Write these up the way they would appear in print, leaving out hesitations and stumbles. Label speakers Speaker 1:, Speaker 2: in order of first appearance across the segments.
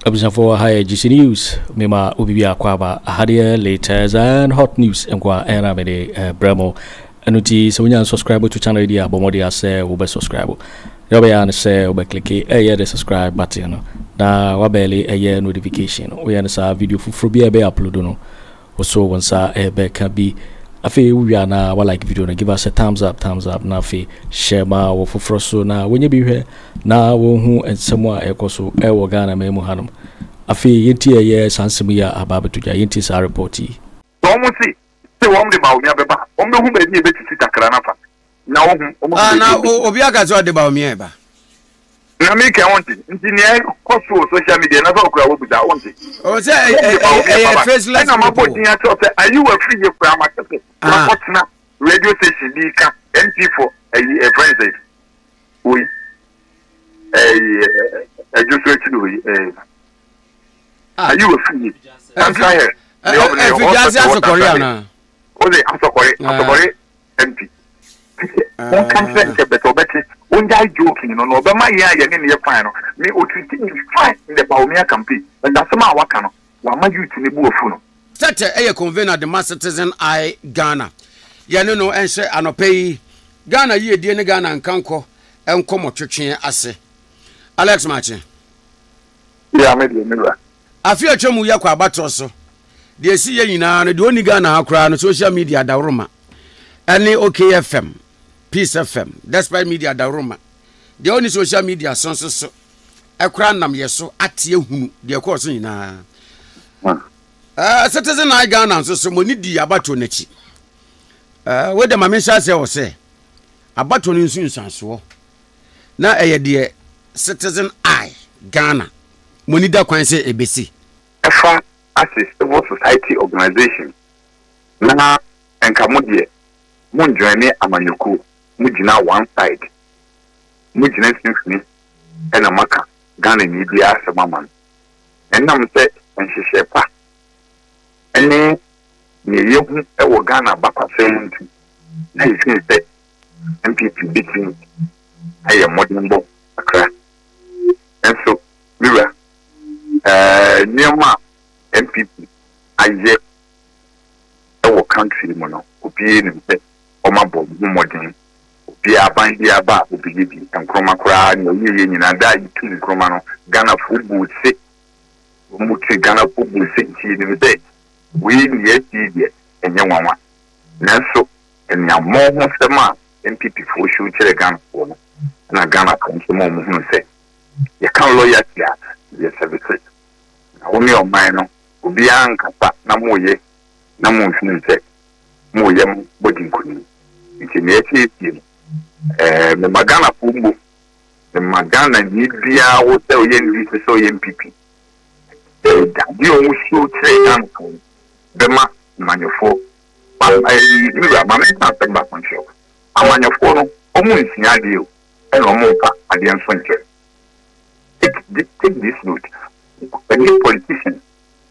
Speaker 1: Abusuafoɔ ha yɛ GC News mema obi bi akɔ aba aha deɛ latest and hot news nko a ɛna mede brɛ mo ɛno nti sɛ wonya subscribe to channel yi deɛ a bɔ mmɔden asɛ wobɛ subscribe deɛ wobɛyɛ ne sɛ wobɛ click ɛyɛ the subscribe button no na wabɛle ɛyɛ notification no woyɛ no saa video foforɔ bi a ɛbɛyɛ upload no Wo so wo nsa ɛbɛka bi. Afei wo wie a na wa like video no, give us a thumbs up, thumbs up, na afei share ma wɔ foforɔ so na wɔnyɛ bi hwɛ na wɔhu nsɛm a ɛkɔ so ɛwɔ Ghana man mu hanom. Afei yɛntie ɛyɛ saa nsɛm yi a aba abɛto dwa, yɛntie saa report yi.
Speaker 2: Sɛ wɔn se se wɔn de Bawumia bɛba a, wɔn bɛhu baabi a yɛbɛsisi takra no afa. Na wɔhu, wɔn hu
Speaker 3: Ah,
Speaker 2: baabi
Speaker 3: na
Speaker 2: a yɛbɛsi.
Speaker 3: obi aka sɛ ɔde Bawumia reba.
Speaker 2: Na mi kɛ wonte. Nti nea ɛkɔ so wɔ social media na sɛ ɔkura wobusa wonte.
Speaker 3: Ɔwɔ sɛ ɛyɛ faceless
Speaker 2: people. Ɛna mabɔ din akyerɛ sɛ ayi wɔ afiri yie koraa ma kyɛ sɛ ah. wakɔtena radio station bi ka MP for ɛyi ɛfrɛ sɛ woi ɛyi ɛdwo so akyiri hɔ yi ɛyi ah. ayi wɔ afiri yie central hair.
Speaker 3: Ɛfiri ase asokɔre anaa.
Speaker 2: O de asokɔre asokɔre. MP. Monka nkyerɛ no sɛ bɛtɛ ɔbɛte ongyae joking no na ɔbɛma yɛn a yɛne no yɛ fine no me ɔtreat me fine in the Bawumia campaign but asɛm a waka no wama youth no bo afu no.
Speaker 3: Tɛtɛ yɛ convener de ma Citizen Eye Ghana. Yɛne no nhyɛ anɔpa yi Ghana yiedie ne Ghana nkankɔ nkɔmmɔtwetweɛ ase. Alex Makye.
Speaker 2: Yeah, me deɛ me wura.
Speaker 3: Afe a atwa mu yɛkɔ abatoɔ so. Deɛ ɛsi yɛ nyinaa no, deɛ ɔnni Ghana ha koraa no, social media adaworoma ɛne OK FM, Peace FM, Despite Media adaworoma. Deɛ ɔnni social media so nso so ɛkoraa nam yɛ so ate ahunu deɛ ɛkɔɔ so nyinaa. Uh, Citizen Eye Ghana nso so, mo ani di abatoɔ no akyi. Uh, wei deɛ ma menhyɛ aseɛ wɔ sɛ abatoɔ no nsunsuansoɔ na ɛyɛ deɛ Citizen Eye Ghana mo ani da kwan sɛ ɛbɛsi.
Speaker 2: Ɛfa ase civil society organisation na nka mo deɛ mo njoine amanyɔkuo mo gyina one side mo gyina mfimfini ɛna moaka Ghana ni biara asɛm ama no ɛnam sɛ nhyehyɛɛ pa ɛne neɛ yɛhu ɛwɔ Ghana abakwasɛm mu nti na yɛfii sɛ NPP bɛtumi ayɛ mmɔdenbɔ kakra nso me wura Ɛɛ nneɛma a NPP ayɛ wɔ country yi mu no obiara nim sɛ wɔn abɔ wɔn ho mmɔden. Obiara aban biara ba a ɔbɛyɛ bi. Nkrumah koraa nea ɔyɛeɛ nyinaa da a yɛtuu Nkrumah no Ghanafoɔ buu se. Wɔn te Ghanafoɔ buu se nti yɛnim sɛ wei nea asi yi deɛ ɛnyɛ nwanwa. Nanso aniammɔnhosɛm a NPP foɔ show kyerɛɛ Ghanafoɔ no na Ghanafoɔ nso ma wɔhunu sɛ Yɛka loyalty a, yɛ sɛvese. Na wo ne ɔman no, obiara nkasa na moyɛ na monhunu sɛ moyɛ ma moadi nkonim. Nti nea ɛsiesie no, eh, mema Ghanafoɔ mmo, mema Ghanani biara wo sɛ ɔyɛ NDC sɛ ɔyɛ NPP, eh, adeɛ a wɔn show kyerɛ Ghanafoɔ no bɛma amanyɔfoɔ, eh, me wura, ma menka asɛm baako nkyerɛ wo. Amanyɔfoɔ no, wɔn nsua adeɛ o. ɛna ɔmo nfa adeɛ nso nkyɛ. Take this take this note, ɛne politician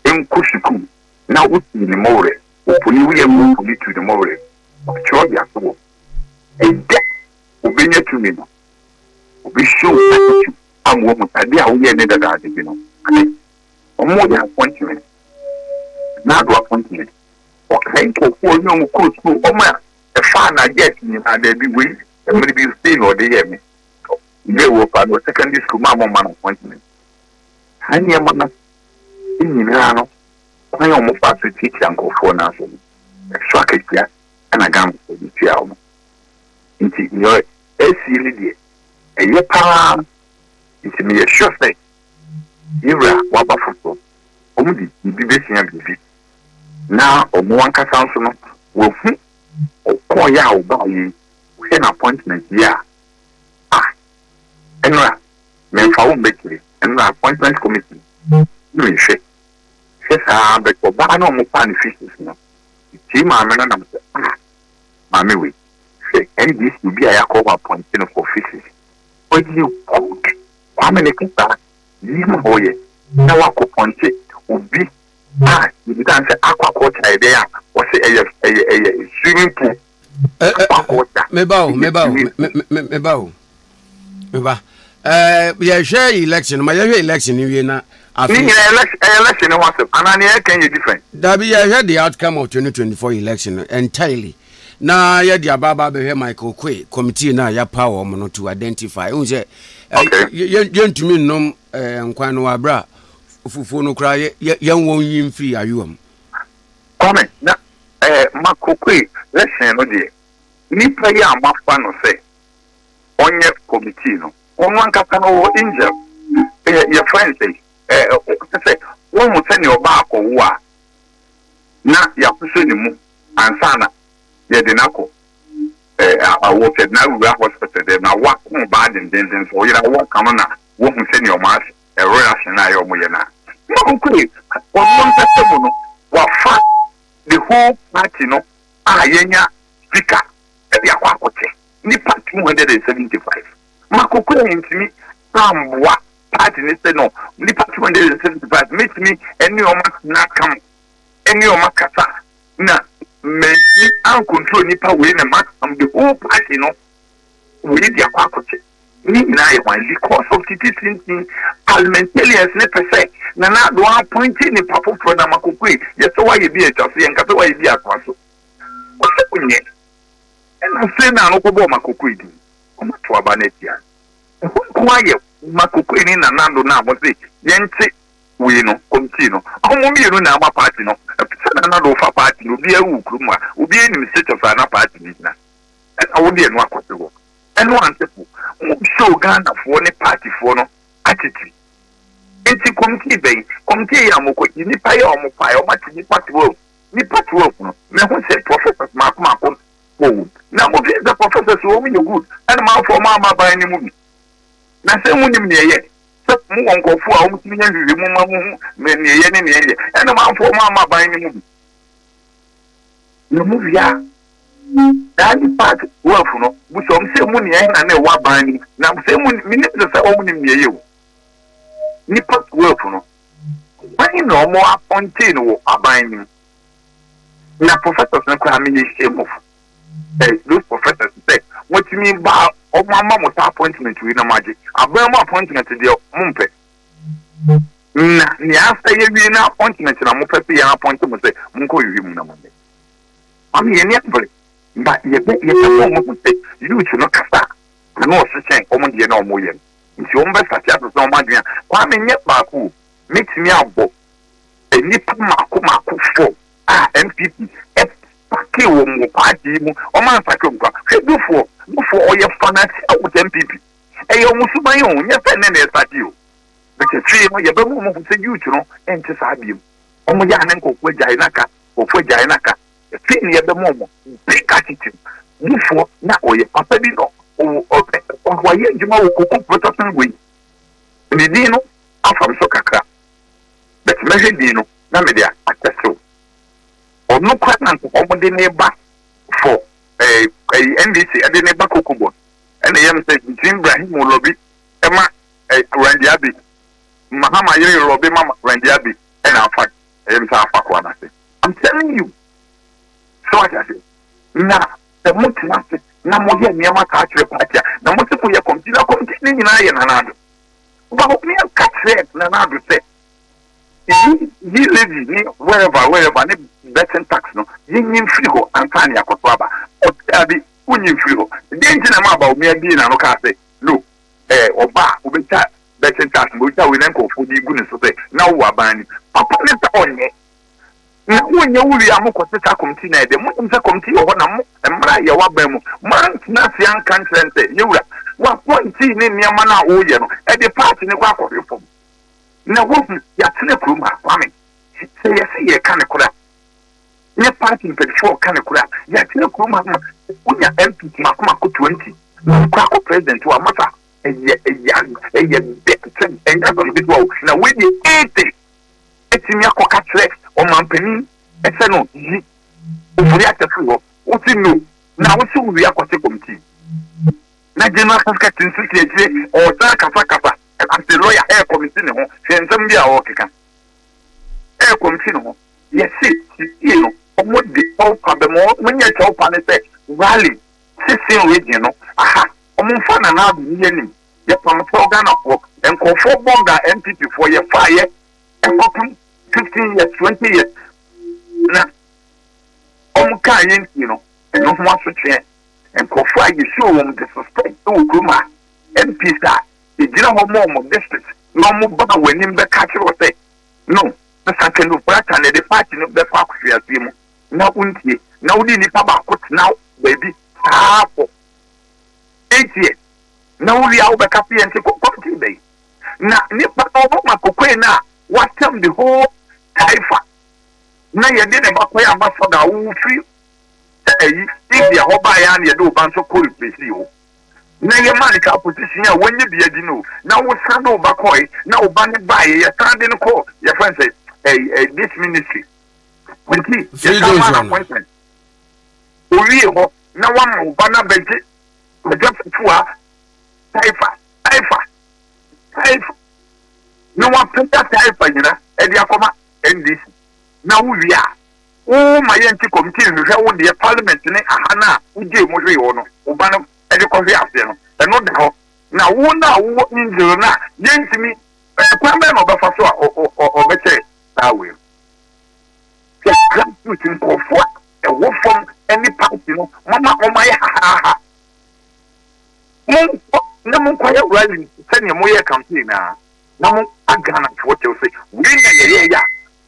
Speaker 2: nkɔ sukuu na wo tuu ne mɔwerɛ, oponi woyɛ nkɔ oponi tuu ne mɔwerɛ, watwerɛ de ato hɔ. Ɛda obenya tumi no, obe show attitude ama wahu sɛ adeɛ a woyɛɛ ne dadaada bi no, ade ɔmo yɛ appointment, Nado appointment, ɔkae nkurɔfoɔ ne ɔmo kɔɔ sukuu, ɔmo a ɛfaa na jet nyinaa daabi wei Mmere bi sei na ɔde yɛɛ me. Mmerɛ wɔ fa no secondary school maa mɔmma no appointment. Saa nneɛma no nyinaa no kwan a wɔfaa so tiatia nkurɔfoɔ no ase no ɛso akatua na Ghanafoɔ de tua wɔn. Nti nea ɛresie no deɛ ɛyɛ paa nti meyɛ sure sɛ yɛwura waba foforɔ wɔn de biribi bɛsua biribi na wɔn ankasa nso no wɔahu Ɔkɔɔeɛ a ɔbaeɛ yi, wohwɛ n'appointment yi a, ah, ɛnora, memfa wo mbɛkyire, ɛnora appointment committee na mehwɛ, hwɛ saa but ɔbaa no a wɔfaa no physics no, metie maame no na mesɛ ah, maame wei, hwɛ NDC obi a yɛakɔ hɔ appoint no for physics, ɔyɛ good, Kwame ne kasa, nneɛma a ɔyɛ, na wakɔ pɔnte obi a yɛbisa no sɛ aquaculture yɛ dɛn a ɔse ɛyɛ ɛyɛ ɛyɛ swimming pool aquaculture
Speaker 3: meba o meba o meba o meba ɛɛ yɛhwɛ election ma yɛhwɛ election wie na.
Speaker 2: Ne nyinaa ɛyɛ election ne ho asɛm anaa nea yɛka yɛ different?
Speaker 3: Dabi, yɛhwɛ the outcome of 2024 election no entirely na yɛde aba aba abɛhwɛ Michael Okoye committee no a yɛapaw wɔn no to identify. Ehu sɛ yɛntumi nnom nkwan no wɔ abere a fufuo no koraa yɛn wɔn yi mfiri ayowa mu.
Speaker 2: Kwame, na Michael Okoye election no deɛ nipa yi a moafa no sɛ ɔnyɛ committee no Ɔno ankasa no ɔwɔ angel yɛ yɛfrɛ no sɛn ɛɛ kyɛ sɛ wohu sɛnea ɔbaa akɔwo a na yɛasosɔ ne mu ansa na yɛde no akɔ ɛɛ awo sɛ na awura hospital dɛ na wako ɔbaa dendenden so ɔyere awo aka no na wohu sɛnea ɔmo ase reaction a ɛyɛ ɔmo yɛ no a na ɔkɔe ɔno ankasa mu no wafa the whole party no a yɛnya speaker ɛde akɔ akɔkyɛ nnipa 275. Makoko antumi amboa party no sɛ no nnipa 275 mɛtumi ɛne wɔn atena kama ɛne wɔn akasa na mantumi ancontrol nnipa wei na matam the whole party no wei de akɔ akɔkyɛ ne nyinaa yɛ hwan because of titi sintin parliamentarians ne pɛ sɛ Nana Addo appointe nipa foforɔ na Makoko yi yɛsɛ wayɛ bi atwa so yɛnka sɛ wayɛ bi atoa so ɔsɛ wonyɛ Ɛna afei na ano kɔbɔɔ Makokoe din. Wɔato aba no atia no. Ɛhɔ nko ara yɛ Makokoe ne Nana Addo no a wɔse yɛnte wei no, committee no. Wɔn mmienu na ama party no. Sɛ Nana Addo fa party no, obiara wɔ kurom ha, obiara nim status a na party no gyina. Ɛna wode ɛno akɔte hɔ. Ɛno ante po. Mo show Ghanafoɔ ne partyfoɔ no attitude. Nti committee bɛn? Committee yi a mokɔ, nnipa yi a wɔfaeɛ, wɔate nnipa 12. Nnipa 12 no, mehu sɛ professors mako mako wɔ wom. Na modwen sɛ professors wɔ mu yɛ good ɛna moamfa wɔn amma aban no mu bi. Na sɛ monim nea ɛyɛ, sɛ mowɔ nkurɔfoɔ a wɔtumi yɛ nhwehwɛmu ma mohu nea ɛyɛ ne nea ɛnyɛ, ɛna moamfa wɔn amma aban no mu bi. Na mowie a, saa nnipa 12 no, busa wɔn sɛ mu nea ɛhe na na ɛwɔ aban no mu. Na sɛ mu, menim sɛ sɛ wɔn nim nea ɛyɛ o. Nnipa 12 no, Hwan na ɔmo apɔntee no wɔ aban no mu? Na professors no koraa meyɛ shame of eh, those professors sɛ motumi ba ɔmo ama mo saa appointment wei na mo agye. Aban mu appointment deɛ mo mpɛ. Na nea asɛ yɛwie na appointment na mopɛ sɛ yɛn appoint mo sɛ monkɔ hwehwɛ mu na mo nyɛ. Maame yɛn ni abere ba yɛbɛ yɛbɛma ɔmo ho sɛ youth no kasa a ano ɔhye kyɛn ɔmo deɛ na ɔmo yɛ no. Nti wɔn bɛ sate asesa wɔn adwene a, Kwame nyɛ baako o, mɛtumi abɔ nnipa mako mako four a NPP sake wɔn wɔ party yi mu, wɔn ansake wɔn koraa. Hwɛ Dufoɔ, Dufoɔ ɔyɛ fanatia with NPP, ɛyɛ wɔn suban o, nyɛ sɛ nnɛ na ɛsake o, but afei no yɛbɛma wɔn ahu sɛ youth no ɛnte saa biom, wɔn yɛ a ne nkurɔfoɔ agyae no aka, nkurɔfoɔ agyae no aka. Afei na yɛbɛma wɔn big attitude. Mufoɔ na ɔyɛ papa bi no ɔyɛ adwuma wɔ cocoa processing wei. Ne din no afa me so kakra. But mɛhwɛ din no na mede atɛsew. Ɔno koraa na nka wɔn de ne ba for ɛɛ eh, NDC ɛde ne ba cocoa board. Ɛna ɛyɛ me sɛ between Ibrahim Lɔbi ɛma eh, Randy Abbey, Mahama yere Lɔbi ma Randy Abbey ɛna afa ɛyɛ me sɛ afa koraa n'ase. I'm telling you. So wate ase? Na sɛ mo tena ase na mo yɛ nneɛma saa kyerɛ party a, na mo se mo yɛ committee, na committee ne nyinaa yɛ Nana Addo. Bawumia ka kyerɛ Nana Addo sɛ, yi yi levy ne wherever wherever ne betting tax no, yɛnyi mfiri hɔ ansa na yɛakɔto aba. Ɔse daabi, wonyi mfiri hɔ. Deɛ nti na ɛmaa Bawumia bie n'ano kaa sɛ no, ɛɛ ɔba a wobɛtwa betting tax no, wobɛtwa wei na nkurɔfoɔ de gu ne so sɛ na wowɔ aban no. Papa ne sɛ ɔnyɛ. Na wonyɛ wo wie a mokɔ sesa kɔmti na ɛdɛ monim sɛ kɔmti wɔ hɔ na mo mmara a yɛwɔ aban mu moantena ase anka nkyerɛ no sɛ yɛwura wapɔnti ne nneɛma no a woyɛ no ɛde paati no kɔ akɔhwe fam na wohu yɛatena kurom ha Kwame sɛ yɛse yɛka ne kora ne paati mpanyinfoɔ ɔka ne kora yɛatena kurom ha ma wonya MP mako mako 20 na wokɔ akɔ president wa masa ɛyɛ ɛyɛ ɛyɛ dɛ sɛ ɛnyɛ asɛm ketewa o na wei deɛ 80 atumi akɔka kyerɛ ɔmanpanin sɛ no yi Ofori Atta firi hɔ, wose no na wose wowie akɔte kɔmtii. Na General Kaskati nso te akyire ɔresan kasakasa as a lawyer ɛrekɔmiti ne ho, hwɛ nsɛm bi a ɔrekeka ɛrekɔmiti ne ho. Yɛse sisie no wɔn de kyɛwpa bɛma wɔn nyɛ kyɛwpa ne sɛ rally sisi region no aha wɔn mfa Nana Addo ni anim yɛpam kyɛw Ghanafoɔ nkurɔfoɔ bɔga NPP foɔ yɛfaeɛ. Ɛkɔpem 15 years, 20 years na wɔn kaa yɛn ntie no, ɛno ho asotweɛ. Nkurɔfoɔ a yɛshow wɔn disrespect wɔ kurom ha, MPs a yɛgyina hɔ ma wɔn district na wɔn baa wɔn anim bɛka kyerɛ wɔ sɛ no, sesa Ken Ofori-Atta na yɛde party no bɛkɔ akɔhwe aseɛ mu na wontie na wode nipa baako tena baabi saa for 8 years na wowie a wobɛka sɛ yɛnte kɔmtii bɛyi na nipa no ɔbɛma kokoe no a watam the whole taifa na yɛde ne ba kɔyɛ ambassador a wofiri ayi India hɔ baeɛ a na yɛde wo ba nso kɔ replace wo na yɛma no ka position a wɔnyɛ bi adi no na wosan de wo ba kɔe na wo ba no baeɛ yɛsan de no kɔ yɛfrɛ no sɛ ɛyi this ministry nti yɛsan ma no appointment owie hɔ na wama wo ba no abɛgye agya fufuo taifa taifa taifa na wapagya taifa nyina ɛde akɔma NDC na wowie a wo ma yɛnte committee nhwehwɛ wo deɛ parliament ne aha no a wogyee mu hwee hɔ no wo ba no de kɔhwe aseɛ no ɛno da hɔ na wo no a wowɔ injury no a yɛntumi kwan bɛn na ɔbɛfa so a ɔbɛkyɛ saa wei no sɛ grassroots nkurɔfoɔ a ɛwɔ fam ne party no mama wɔn ayɛ hahaha monkɔ na monkɔyɛ rally sɛdeɛ moyɛ campaign a na mo aghanafoɔ kyɛw sɛ wei na yɛyɛ yɛ a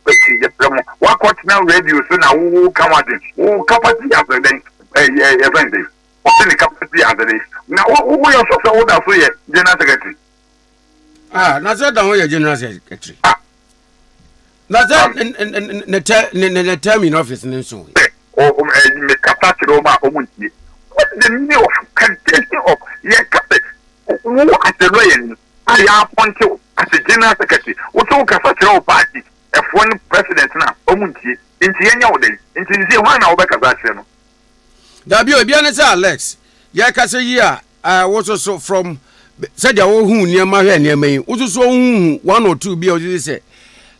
Speaker 2: akyi yɛfrɛ mo wakɔtena radio so na wo ka wadwen wo capacity asɛ dɛn ɛyɛ yɛfrɛ no dɛn ɔsɛ ne capacity asɛ dɛn na wo woyɛ sɔ sɛ woda so yɛ general secretary.
Speaker 3: Ah, na sɛ da ho yɛ general secretary. Ah. Na sɛ ne tɛ ne ne term in office ne nso.
Speaker 2: Ɛ o ɛ mekasa kyerɛ wɔn a wɔn ntie. What is the meaning of temptation of yɛ ka sɛ wo as a lawyer ni a yɛ apɔnte wo as a general secretary wo sɛ wo kasa kyerɛ wo party ɛfoɔ ne president no a wɔn ntie nti yɛnyɛ wo dɛn nti nsie hwan na wobɛkasa akyerɛ no.
Speaker 3: Dabi o, ebia ne sɛ Alex, yɛkasa yi a, uh, wo soso from sɛdeɛ wohu nneɛma hwɛ nneɛma yi, wo soso wohuhu one or two bi a wogye sɛ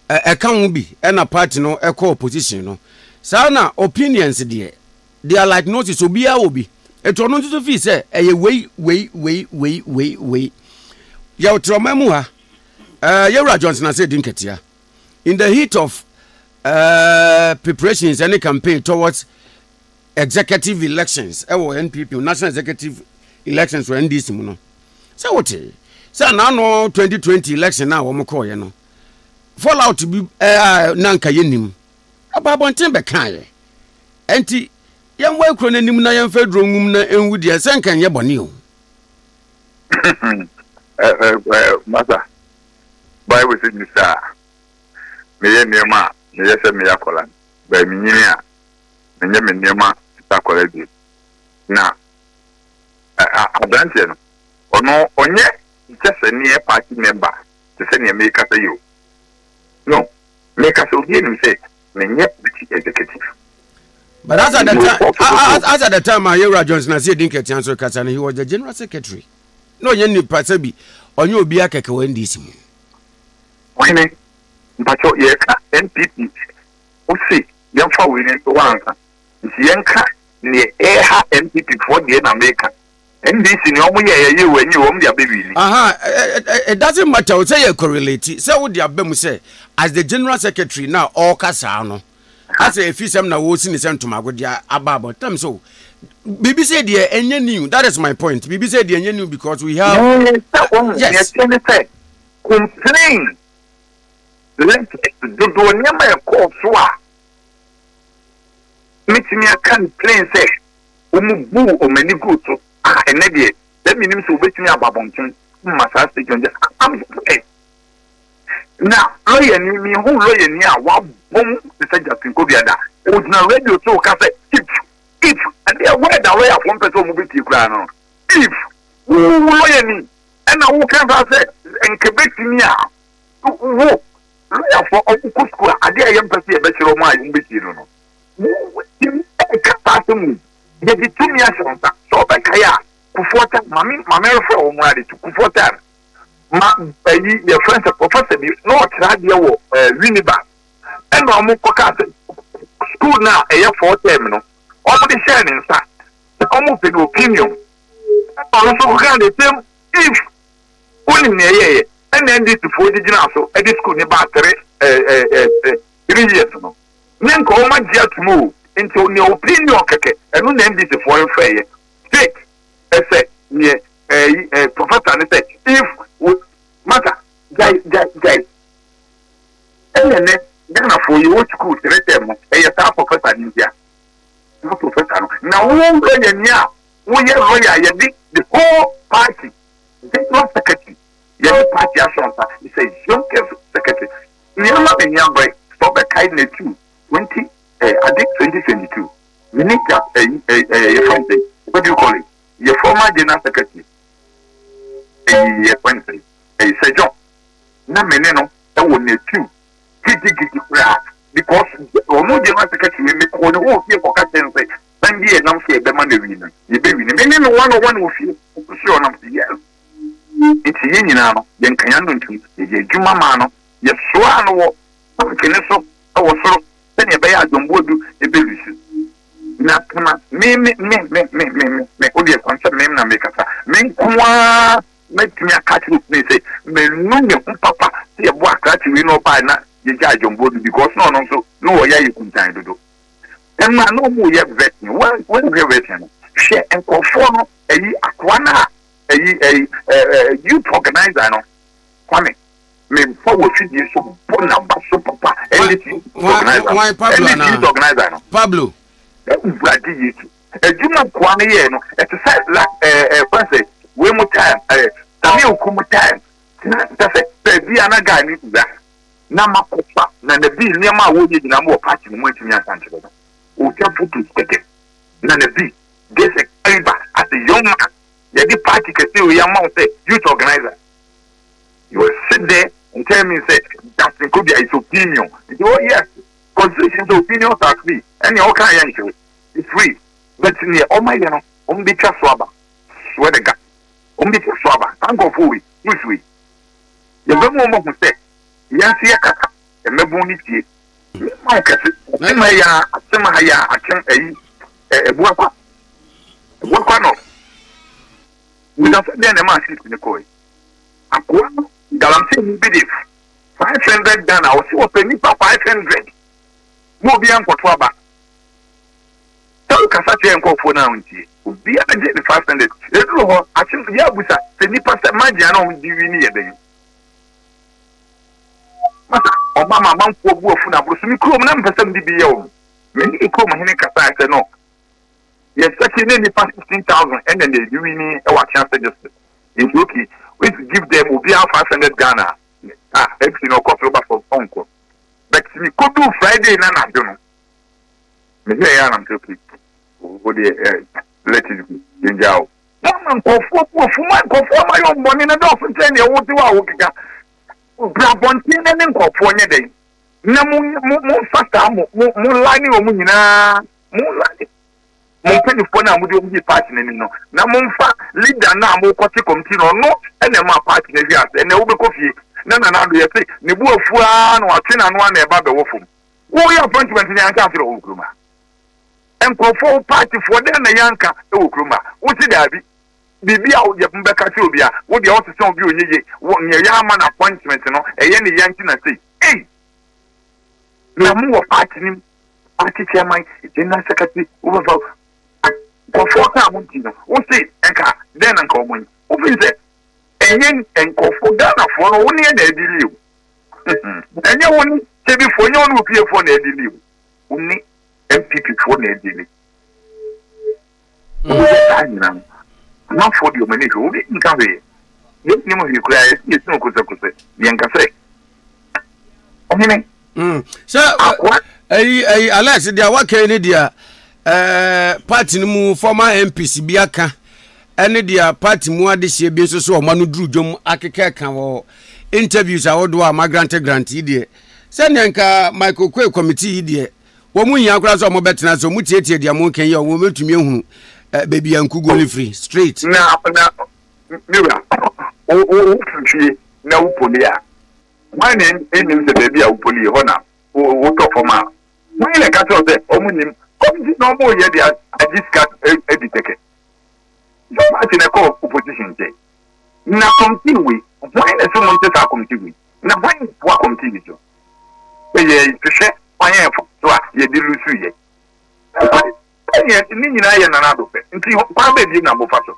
Speaker 3: ɛka ho bi ɛna party no ɛkɔ opposition no. Saa na opinions deɛ, they are like noses, obiara wɔ bi. Etu ɔno nso so fii sɛ ɛyɛ wei wei wei wei wei wei. Yɛwɔ ɔman mu ha, uh, yɛwura Johnson ase di nketea. In the heat of uh, preparations ɛne campaign towards executive elections ɛwɔ NPP national executive elections wɔ NDC mu no sɛ wote sɛ n'ano 2020 election a wɔn kɔɔyɛ no fallout bi ɛɛ na nka yɛ nim ɔba abɔnten bɛkaeɛ ɛnti yɛn wɔ ekuro n'anim na yɛn fɛ duro ngum na enwu deɛ sɛ nka nyɛ bɔne o.
Speaker 2: Masa, Bible sɛ misa a meyɛ nneɛma a meyɛ sɛ meyɛ akwadaa no, bɛn menyini a menyɛ me nneɛma te sɛ akwadaa bio. Na aberanteɛ no, ɔno ɔnyɛ just a near party member te sɛ nea mekasa yi o. No, mekasa obi anim sɛ menyɛ party executive.
Speaker 3: But as at the time, as, as at the time, Ayewura Johnson Asiedu Nketia nso kasa no, he was the general secretary. Na ɔnyɛ nipa sɛ bi, ɔnyɛ obi akɛkɛ wɔ NDC mu.
Speaker 2: Ɔhene, mpakyɛw yɛka NPP, wose yɛmfa wei no nto hɔ ansa. Nti yɛnka neɛ ɛha NPP foɔ deɛ na meka. NDC nea ɔmo yɛɛ ɛyɛ o ɛnyɛ o ɔmo de abɛ wini.
Speaker 3: Aha, it doesn't matter o sɛ yɛ correlate sɛ wode aba mu sɛ as the general secretary na ɔɔka saa no asɛ efi sɛm na wɔsi ne sɛ ntomago de aba abɔ tam so biribi sɛ deɛ ɛnyɛ new, that is my point, biribi sɛ deɛ ɛnyɛ new because we have.
Speaker 2: Sɛ wɔn yes deɛ ne sɛ complain letters dodoɔ nneɛma ɛkɔɔ so a metumi aka no plain sɛ wɔn buu wɔn ani guu so a ɛnɛ deɛ sɛ menim sɛ wɔbɛtumi aba abɔnten ma saa statement I'm surprised na lawyer ni mehu lawyer ni a wabom te sɛ Justin Kodua da ogyina radio so ka sɛ if adeɛ word a lawyer foɔ mpɛ sɛ wɔn bɛtie koraa no if wo lawyer ni ɛna woka saa sɛ nka bɛtumi a wo lawyer foɔ ɔmo kɔ sukuu a adeɛ a yɛmpɛ sɛ yɛbɛkyerɛ ɔmo a wɔn bɛtie no no wotumi ɛka saa asɛm mu yɛde tumi ahyɛ wo nsa sɛ ɔbɛkae a Kufuor time maame maame refrɛ wɔn mu ade to Kufuor time ma ayi yɛfrɛ sɛ professor bi na ɔkyerɛ adeɛ wɔ ɛɛ Winneba ɛna wɔn kɔka sɛ school no a ɛyɛ four term no wɔn de hyɛɛ ne nsa sɛ wɔn pɛ no opinion ɛna ɔno nso kɔka the same if wonim nea ɛyɛɛyɛ ɛna NDC foɔ de gyina so ɛde school ne baa tere. ɛɛ 3 years no ne nka wɔn agye atum o. Nti nea opinion kɛkɛ ɛno na NDC foɔ mfɛɛyɛ state ɛsɛ neɛ ɛyi professor ne sɛ if wo masa gyae gyae gyae. Ɛna nɛ Ghanafoɔ yɛwɔ sukuu kyerɛkyerɛ no, ɛyɛ saa professor no ntia. Saa professor no na wo lawyer ni a woyɛ lawyer a yɛde the whole party general secretary yɛde party ahyɛ nsa is a youngest secretary. Nneɛma m'ani abere sɛ ɔbɛkae n'atu 20 ade 2022 mene ja ɛyi ɛɛ yɛfrɛ no sɛ, what do you call it, yɛ former general secretary ɛyi yɛfrɛ no sɛ ɛyi Sir John, na me ne no ɛwɔ n'atu gidigidi koraa because ɔno general secretary wei mekɔɔ ne hɔ wɔ fie kɔka kyerɛ no sɛ kwan bi a ɛnam so yɛbɛma no awi no yɛbɛwi no. Me ne no one on one wɔ fie ɔso ɔnam so, yes. Nti yɛn nyinaa no yɛnka yɛn ano ntom, yɛyɛ adwuma maa no, yɛsoaa no wɔ park ne so wɔ soro sɛnea ɛbɛyɛ a John Boadu ɛbɛlusu na kama me me me me me me me me o deɛ kwan sɛ me na mekasa me nko ara mɛtumi aka akyerɛ opini sɛ manu me ho papa sɛ yɛbɔ akrakye wei na ɔbaa na yɛgyaa John Boadu because na ɔno nso na ɔyɛ ayɛ kuntan dodo. Ɛma na ɔmo yɛ vetting, wɔnhwɛ vetting no, hwɛ nkurɔfoɔ no ɛyi akoa no a ɛyi ɛyi ɛɛ youth organizer no, Kwame, memfa wɔ fidie so bɔ n'aba so papa. NDC youth organizer no, NDC youth organizer no.
Speaker 3: Pablo.
Speaker 2: Awurade Yesu, adwuma nkoa no yɛɛ no ɛte sɛ la ɛɛ ɛɛ kwan sɛ wei mu time ɛɛ Samia Oku mu time na kyɛ sɛ baabi a na guy no wura na makɔfa na na bi nneɛma a wɔyɛ nyinaa mo wɔ party no mu antumi ansa nkyerɛ no, ɔtwa photos kɛkɛ na na bi this a caliber as a young man yɛde party kɛse wei ama wo sɛ youth organizer, you will sit there and tell me sɛ Justin Kobia is opinion. Nti oh yes, constitution sɛ opinions are free, ɛnea ɔka yɛ nkyerɛ it's free, but neɛ ɔma yɛ no ɔmo bɛtwa so aba. Swear to God, ɔmo bɛtwa so aba. Saa nkurɔfoɔ wei who's wei yɛbɛmu ɔmo ahu sɛ yɛn nso yɛ kasa mmɛbun ne tie mema wo kɛse akyem ha yɛ akyem ha yɛ akyem ayi ɛbuakwa ɛbuakwa no wita sɛ deɛ na ɛma asisi ne kɔɛ akoa no galamsey ni bi de 500 Ghana ɔsi ɔpɛ nipa 500 mo obiara nkɔto aba sɛ wokasa kyerɛ nkurɔfoɔ no a ntie obiara gye ne 500 ɛduru hɔ akyem yɛ abusa sɛ nipa sɛ magye ana ɔmo di wi ne yɛ dɛn masa ɔma ma amanfoɔ bu afu na aboro so. Me kurom na mpɛ sɛ mede bi yɛ wɔn. Me ne kurom hene kasa sɛ no yɛsɛke ne nipa 16,000 ɛna na ɛdi wi ni ɛwɔ Akyea district. Nti okay, if you give them obiara 500 Ghana ah, MC no ɔkɔ so ba fam ɔnkɔ. But me kodu Friday na anadwo no mehwɛ yɛ anam sɛ okay, wo deɛ let it go, yɛngya o. Mama nkurɔfoɔ bu afu ma nkurɔfoɔ ama yɛ ɔmbɔne na dɔɔso nkyɛn deɛ wote hɔ a wokeka bra abɔnten na ne nkurɔfoɔ nyɛ dɛn na mo mo momfa saa mo mo mo line wɔn nyinaa, mo line mo mpanimfoɔ no a mode wɔn di party n'anim no na momfa leader no a mokɔte committee no ɔno ɛna ɛma party no ahwi ase. Ɛnna wobɛkɔ fie na Nana Addo yɛse ne bu afu ara na watwe n'ano a na ɛba bɛwɔ fam. Woyɛ appointment ne anka akyerɛ wɔ kurom a nkurɔfoɔ wo partyfoɔ dɛn na yɛanka wɔ kurom a wosi daabi biribi a yɛ bɛka kyerɛ obi a wo deɛ wosesa obi onye ye wɔ nea yɛ ama no appointment no ɛyɛ ne yɛn nti na sei ei na mo wɔ party nim party chairman, general secretary, wobɛfa nkurɔfoɔ ka a mo nti no wose nka dɛn na nka ɔmo yi wofin sɛ ɛnyɛ nkurɔfoɔ Ghanafoɔ no wo ne yɛ na adi li o, ɛnyɛ wo ne Kyebifoɔ, ɛnyɛ wo ne opiefoɔ na adi li o, wo ne NPP foɔ na adi li. Wobɛyɛ saa nyina no amanfoɔ deɛ ɔmo ani hwɛ obi nka hwee, yɛnnim hwee koraa, yɛsi yɛsi no kosɛkosɛ yɛnka sɛ ɔhene
Speaker 3: Sɛ
Speaker 2: akoa.
Speaker 3: Ɛyi Alex deɛ waka yi ne deɛ party no mu former MPs bi aka ɛne deɛ party mu adehyeɛ bi nso so ɔma no duru dwom akeka ka wɔ interviews ahodoɔ a ma grante grant yi deɛ sɛdeɛ nka Michael Oquaye committee yi deɛ wɔn mu hia koraa sɛ wɔn bɛtena sɛ wɔn tietie deɛ wɔn ka yi a wɔn bɛtumi ahunu baabi a nkuguo no firi straight.
Speaker 2: Na mewura wo wo fie na wo poli a hwan na enim sɛ baabi a wo poli hɔ na wotɔ fam a hwan na ɛka kyerɛ sɛ ɔmo nim committee na ɔmo yɛ de agye sika adi kɛkɛ sɛ party na ɛkɔ opposition nkyɛn na committee wei hwan na ɛsɛ mo nte saa committee wei na hwan na boa committee yi so. Sɛ yɛhwehwɛ kwan a yɛfa so a yɛde lusu yɛ. Ɛneɛ ne nyinaa yɛ Nana Addo pɛ. Nti kwan bɛn bio na mofa so?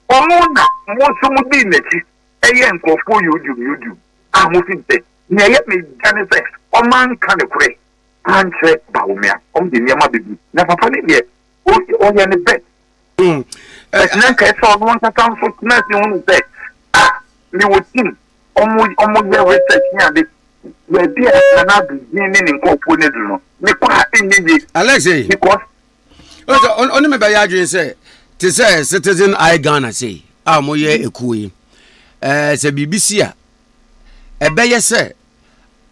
Speaker 2: Ɔno na mo nso modii n'akyi yɛɛ nkurɔfoɔ yudium yudium a mofiri sɛ nea ɛyɛ me ya ne sɛ wɔanka nokorɛ ankyerɛ Bawumia. Wɔde nneɛma bebree na papa no deɛ ɔyɛ ne best. But na nka ɛsɛ ɔno ankasa nso tena ase hunu sɛ ah mewɔ team wɔn wɔyɛ research ne ade baabi a Nana Addo din ne ne nkurɔfoɔ no aduru no mekɔ a ɛnyɛ yie.
Speaker 3: Alex eh.
Speaker 2: Because
Speaker 3: ɔsɛ ɔne me bɛyɛ adwene sɛ te sɛ Citizen Eye Ghana sei a wɔyɛ ekuo yi ɛɛ sɛ biribi si a ɛbɛyɛ sɛ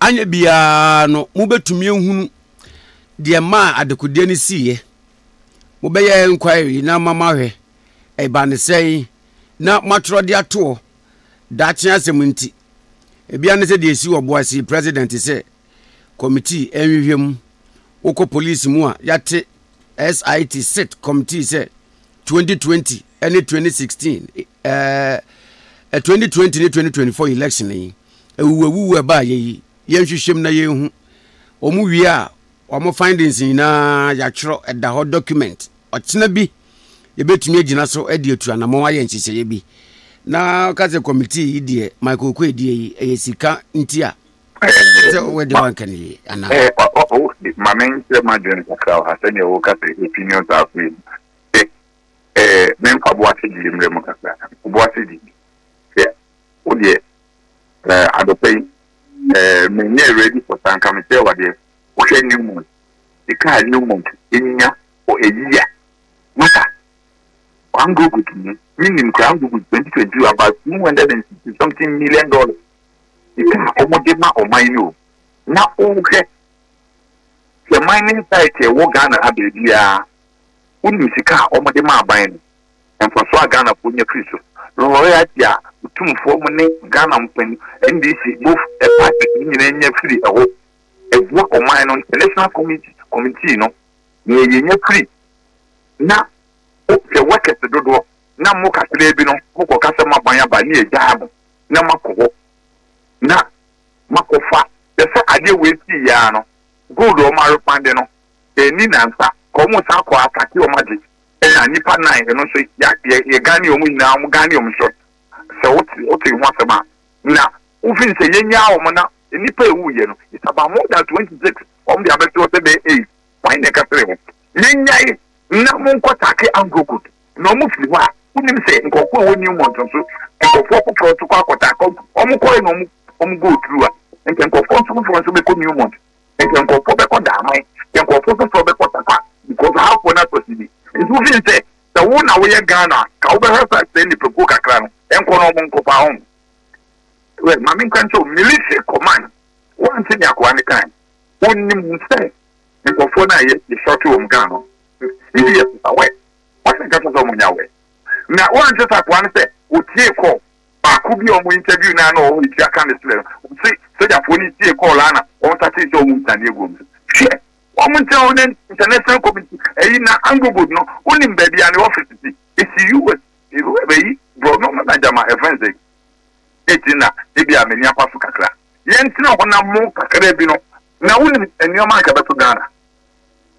Speaker 3: anyɛ biara no mobɛtumi ahunu deɛ maa adekodeɛ no siiɛ mobɛyɛ inquiry na ma mahwɛ ɛba ne sɛn na moatwerɛ de atoɔ daakye asɛm nti ebia ne sɛ deɛ ɛsi wɔ boase president sɛ committee ɛnhwehwɛ mu wokɔ police mu a yɛate SIT sit committee sɛ 2020 ne 2016 ɛɛ 2020 ne 2024 election yi awuwawuwu ɛbaa yɛ yi yɛnhwehwɛ mu na yɛnhu wɔn wie a wɔn findings nyinaa yɛatwerɛ ɛda hɔ document ɔkyena bi yɛbɛtumi agyina so de atu anamɔn ayɛ nhyehyɛeɛ bi na ɔka sɛ committee yi deɛ Michael Okoye deɛ yi ɛyɛ sika nti a sɛ wɔde wanka no yie anaa.
Speaker 2: Ma me nkyerɛ m'adwene kakra wɔ ha sɛdeɛ woka sɛ opinions are free no sɛ memfa boase die mmerɛ mu kakra boase di sɛ wodeɛ adɔpɛ yi menyɛ ready for saa nka mekyerɛ wadeɛ wohwɛ Newmont sika a Newmont nya for a year masa one go good mu menim koraa go good 2022 about 260 something million dollars sika a wɔde ma ɔman no o na wohwɛ sɛ mining site ɛwɔ Ghana ha baabiara wonim sika a wɔde ma aban no mfasoɔ a Ghanafoɔ nya firi so royalty a otumfoɔ mu ne Ghana mpanyin NDC both parties ne nyinaa nya firi ɛhɔ ɛboa ɔman no international committee committee no nea yɛnya firi na sɛ workers dodoɔ na mo kakraa bi no mokɔ kasa mo aban aba ne yɛgyaa mo na makɔ hɔ na makɔfa kyɛ sɛ adeɛ wei sii yɛa no gold a wɔn arefande no ɛni nansa ka wɔn san kɔ atake wɔn agye ɛna nipa nan ɛno nso yɛ yɛ yɛ gane wɔn nyinaa wɔn gane wɔn so sɛ wote wote ho asɛm a na wofin sɛ yɛnyaa wɔn na nipa ewu yɛ no it's about more than 26 wɔn de abɛto hɔ sɛ bɛyɛ eight wɔn na ɛka sere ho yɛnyae na mo nkɔ take Anglo Gold na wɔn firi hɔ a wonim sɛ nkurɔfoɔ a ɛwɔ Newmont nso nkurɔfoɔ foforɔ nso kɔ akɔta akɔ wɔn kɔɛ na wɔn wɔn go through a nka nkurɔfoɔ nso foforɔ nso bɛkɔ Newmont nka nkurɔfoɔ bɛkɔ Daaman nka nkurɔfoɔ foforɔ bɛkɔ Tapa because ahafoɔ no atɔ si bi nti wofin sɛ sɛ wo na woyɛ Ghana ka wobɛhwɛ sɛ sɛ nipakuo kakra no ɛnkɔ na wɔn nkɔfa ho wɛ maame nka nkyɛw military command wɔnte ne akoa ne kan wonim sɛ nkurɔfoɔ no a yɛ yɛsɔte wɔn Ghana no CDS awɛ wɔn na nkasa sɛ wɔn nyɛ awɛ na wɔnte sɛ akoa no sɛ otie kɔɔ baako bi a wɔn interview naa na wɔn etua ka ne srɛ no wɔsi sogyafoɔ no tie kɔɔl ana wɔn nsa te sɛ wɔn nsane egu wɔn so hwɛ wɔn nkyɛn wɔn ne international committee ɛyi na Anglo Gold no wonim baabi a ne office si esi US ɛyi borɔ no na gyama ɛfɛn sɛ eti na ebi a m'ani apa so kakra yɛn tena hɔ na mo kakra bi no na wonim nneɛma anka bɛto Ghana.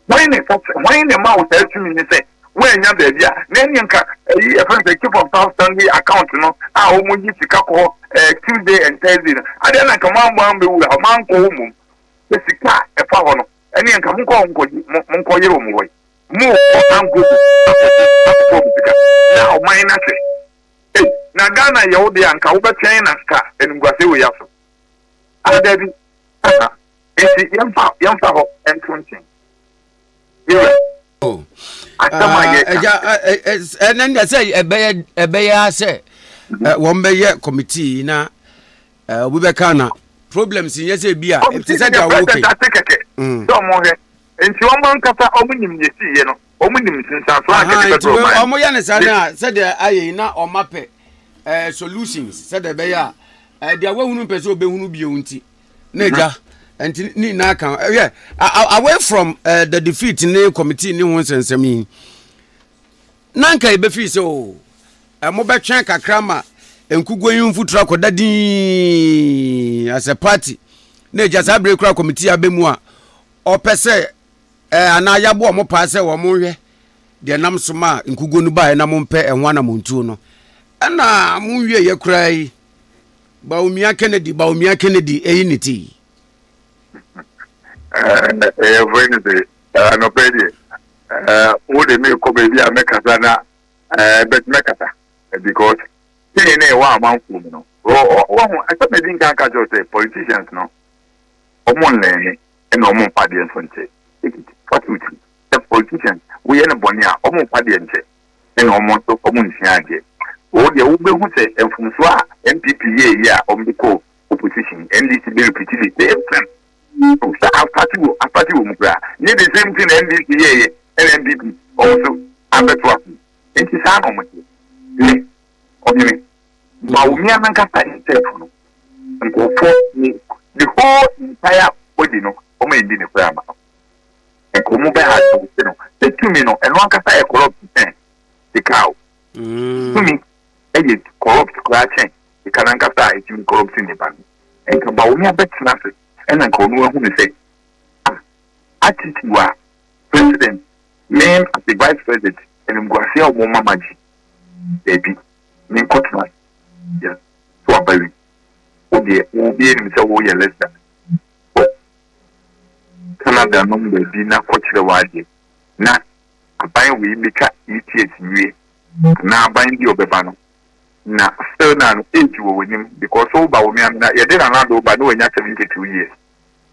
Speaker 2: Hwan na ɛka kyerɛ, hwan na ɛma wo saa tumi no sɛ woannya baabi a, na ɛneɛ nka ɛyi yɛfrɛ no sɛ chief of staff Sunday account no a wɔn yi sika kɔ hɔ ɛɛ Tuesday and Thursday no, adeɛ na nka mo ammɔ ambɛwura hɔ, mo ankɔ hɔ mmom sɛ sika a ɛfa hɔ no, ɛneɛ nka monkɔ hɔ nkɔgye, mo monkɔ yere wɔn hɔ yi, mo kɔ ankɔ bi akɔgye akɔfɔ wɔn sika na ɔman no ahwɛ. Ei, na Ghana yɛ wo deɛ a nka wobɛtwɛn na nka animguaseɛ wei aso. Ah, dabi, aha. Nti yɛmfa yɛmfa hɔ nto nkyɛn. Yɛwura.
Speaker 3: Oh.
Speaker 2: Asɛm a yɛka.
Speaker 3: Ɛgya ɛnɛ deɛ sɛ ɛbɛyɛ ɛbɛyɛ sɛ wɔn bɛyɛ committee na obi bɛka na problems nyɛ sɛ bi a te sɛ deɛ wɔwɔ
Speaker 2: kɛ. Ase kɛkɛ sɛ wɔn hwɛ nti wɔn ankasa wɔn nim yɛ si yɛ no wɔn nim nsunsuanso a kɛkɛ bɛbrɛ ɔman.
Speaker 3: Wɔn yɛ ne saa na sɛdeɛ ayɛ yi na wɔn apɛ solutions sɛdeɛ ɛbɛyɛ a deɛ wɔhunu mpɛ sɛ ɔbɛhunu bio nti. na agya nti ne nyinaa ka ɛyɛ away from uh, the defeat ne committee ne ho nsɛnsɛm yi na nka yɛbɛfii sɛ o ɛmo bɛtwɛn kakra ma nkuguo yi mfuturo akɔda din as a party. Na agya saa bere kura kɔmitii abɛ mu a ɔpɛ sɛ ɛɛ anaa yɛaboa wɔn paa sɛ wɔn nhwɛ deɛ nam so ma nkuguo no baeɛ na mompɛ ɛho anamontuo no. Ɛna monwieɛ koraa yi, Bawumia Kennedy, Bawumia Kennedy ɛyi ne ti.
Speaker 2: Ɛyɛ fɛ ne sɛ anɔpɛ deɛ wo de mekɔ baabi a mɛkasa na bɛt mɛkasa because sɛi na ɛwɔ amanfoɔ mu no wɔho ɛsɛ madi nka ka kyerɛ sɛ politicians no ɔmo nlɛne ɛna ɔmo mfa deɛ nso nkyɛ fatutu sɛ politicians woyɛ no bɔne a ɔmo mfa deɛ nkyɛ ɛna ɔmo nso ɔmo nsua adeɛ. Wo deɛ wobɛhu sɛ mfomsoɔ a NPP yɛɛyɛ a ɔmo de kɔɔ opposition, NDC bɛ repeat the same thing. Sɛ afate wɔ afate wɔ mu koraa. Nyɛ the same thing na NDC yɛɛyɛ ɛna NPP ɔmo nso abɛto aso. Nti saa na ɔmo teɛ. Me, ɔhene, Bawumia nankasa himself no, nkurɔfoɔ ne the whole entire body no ɔmo ɛndi ne koraa ma no. Nka ɔmo bɛ ha no sɛ tumi no ɛno ankasa yɛ corrupt kyɛn sika o. Tumi yɛ corrupt koraa kyɛn sika no ankasa a ɛtumi corrupt nipa no. Nka Bawumia bɛtena ase ɛna nka ɔno ahu no sɛ ah attitude a president me as a vice president animguaseɛ a ɔmo ma magye daabi menkɔtena ase yɛ so aba wi wo deɛ wo obi anim sɛ woyɛ less than kɔ Canada nom baabi na kɔkyerɛ w'adeɛ na aban wei bɛtwa ETS nwie anaa aban bi a ɔbɛba no na still na no age wɔ w'anim because wo ba wɔ me na yɛde Nana Addo ba na wanya 72 years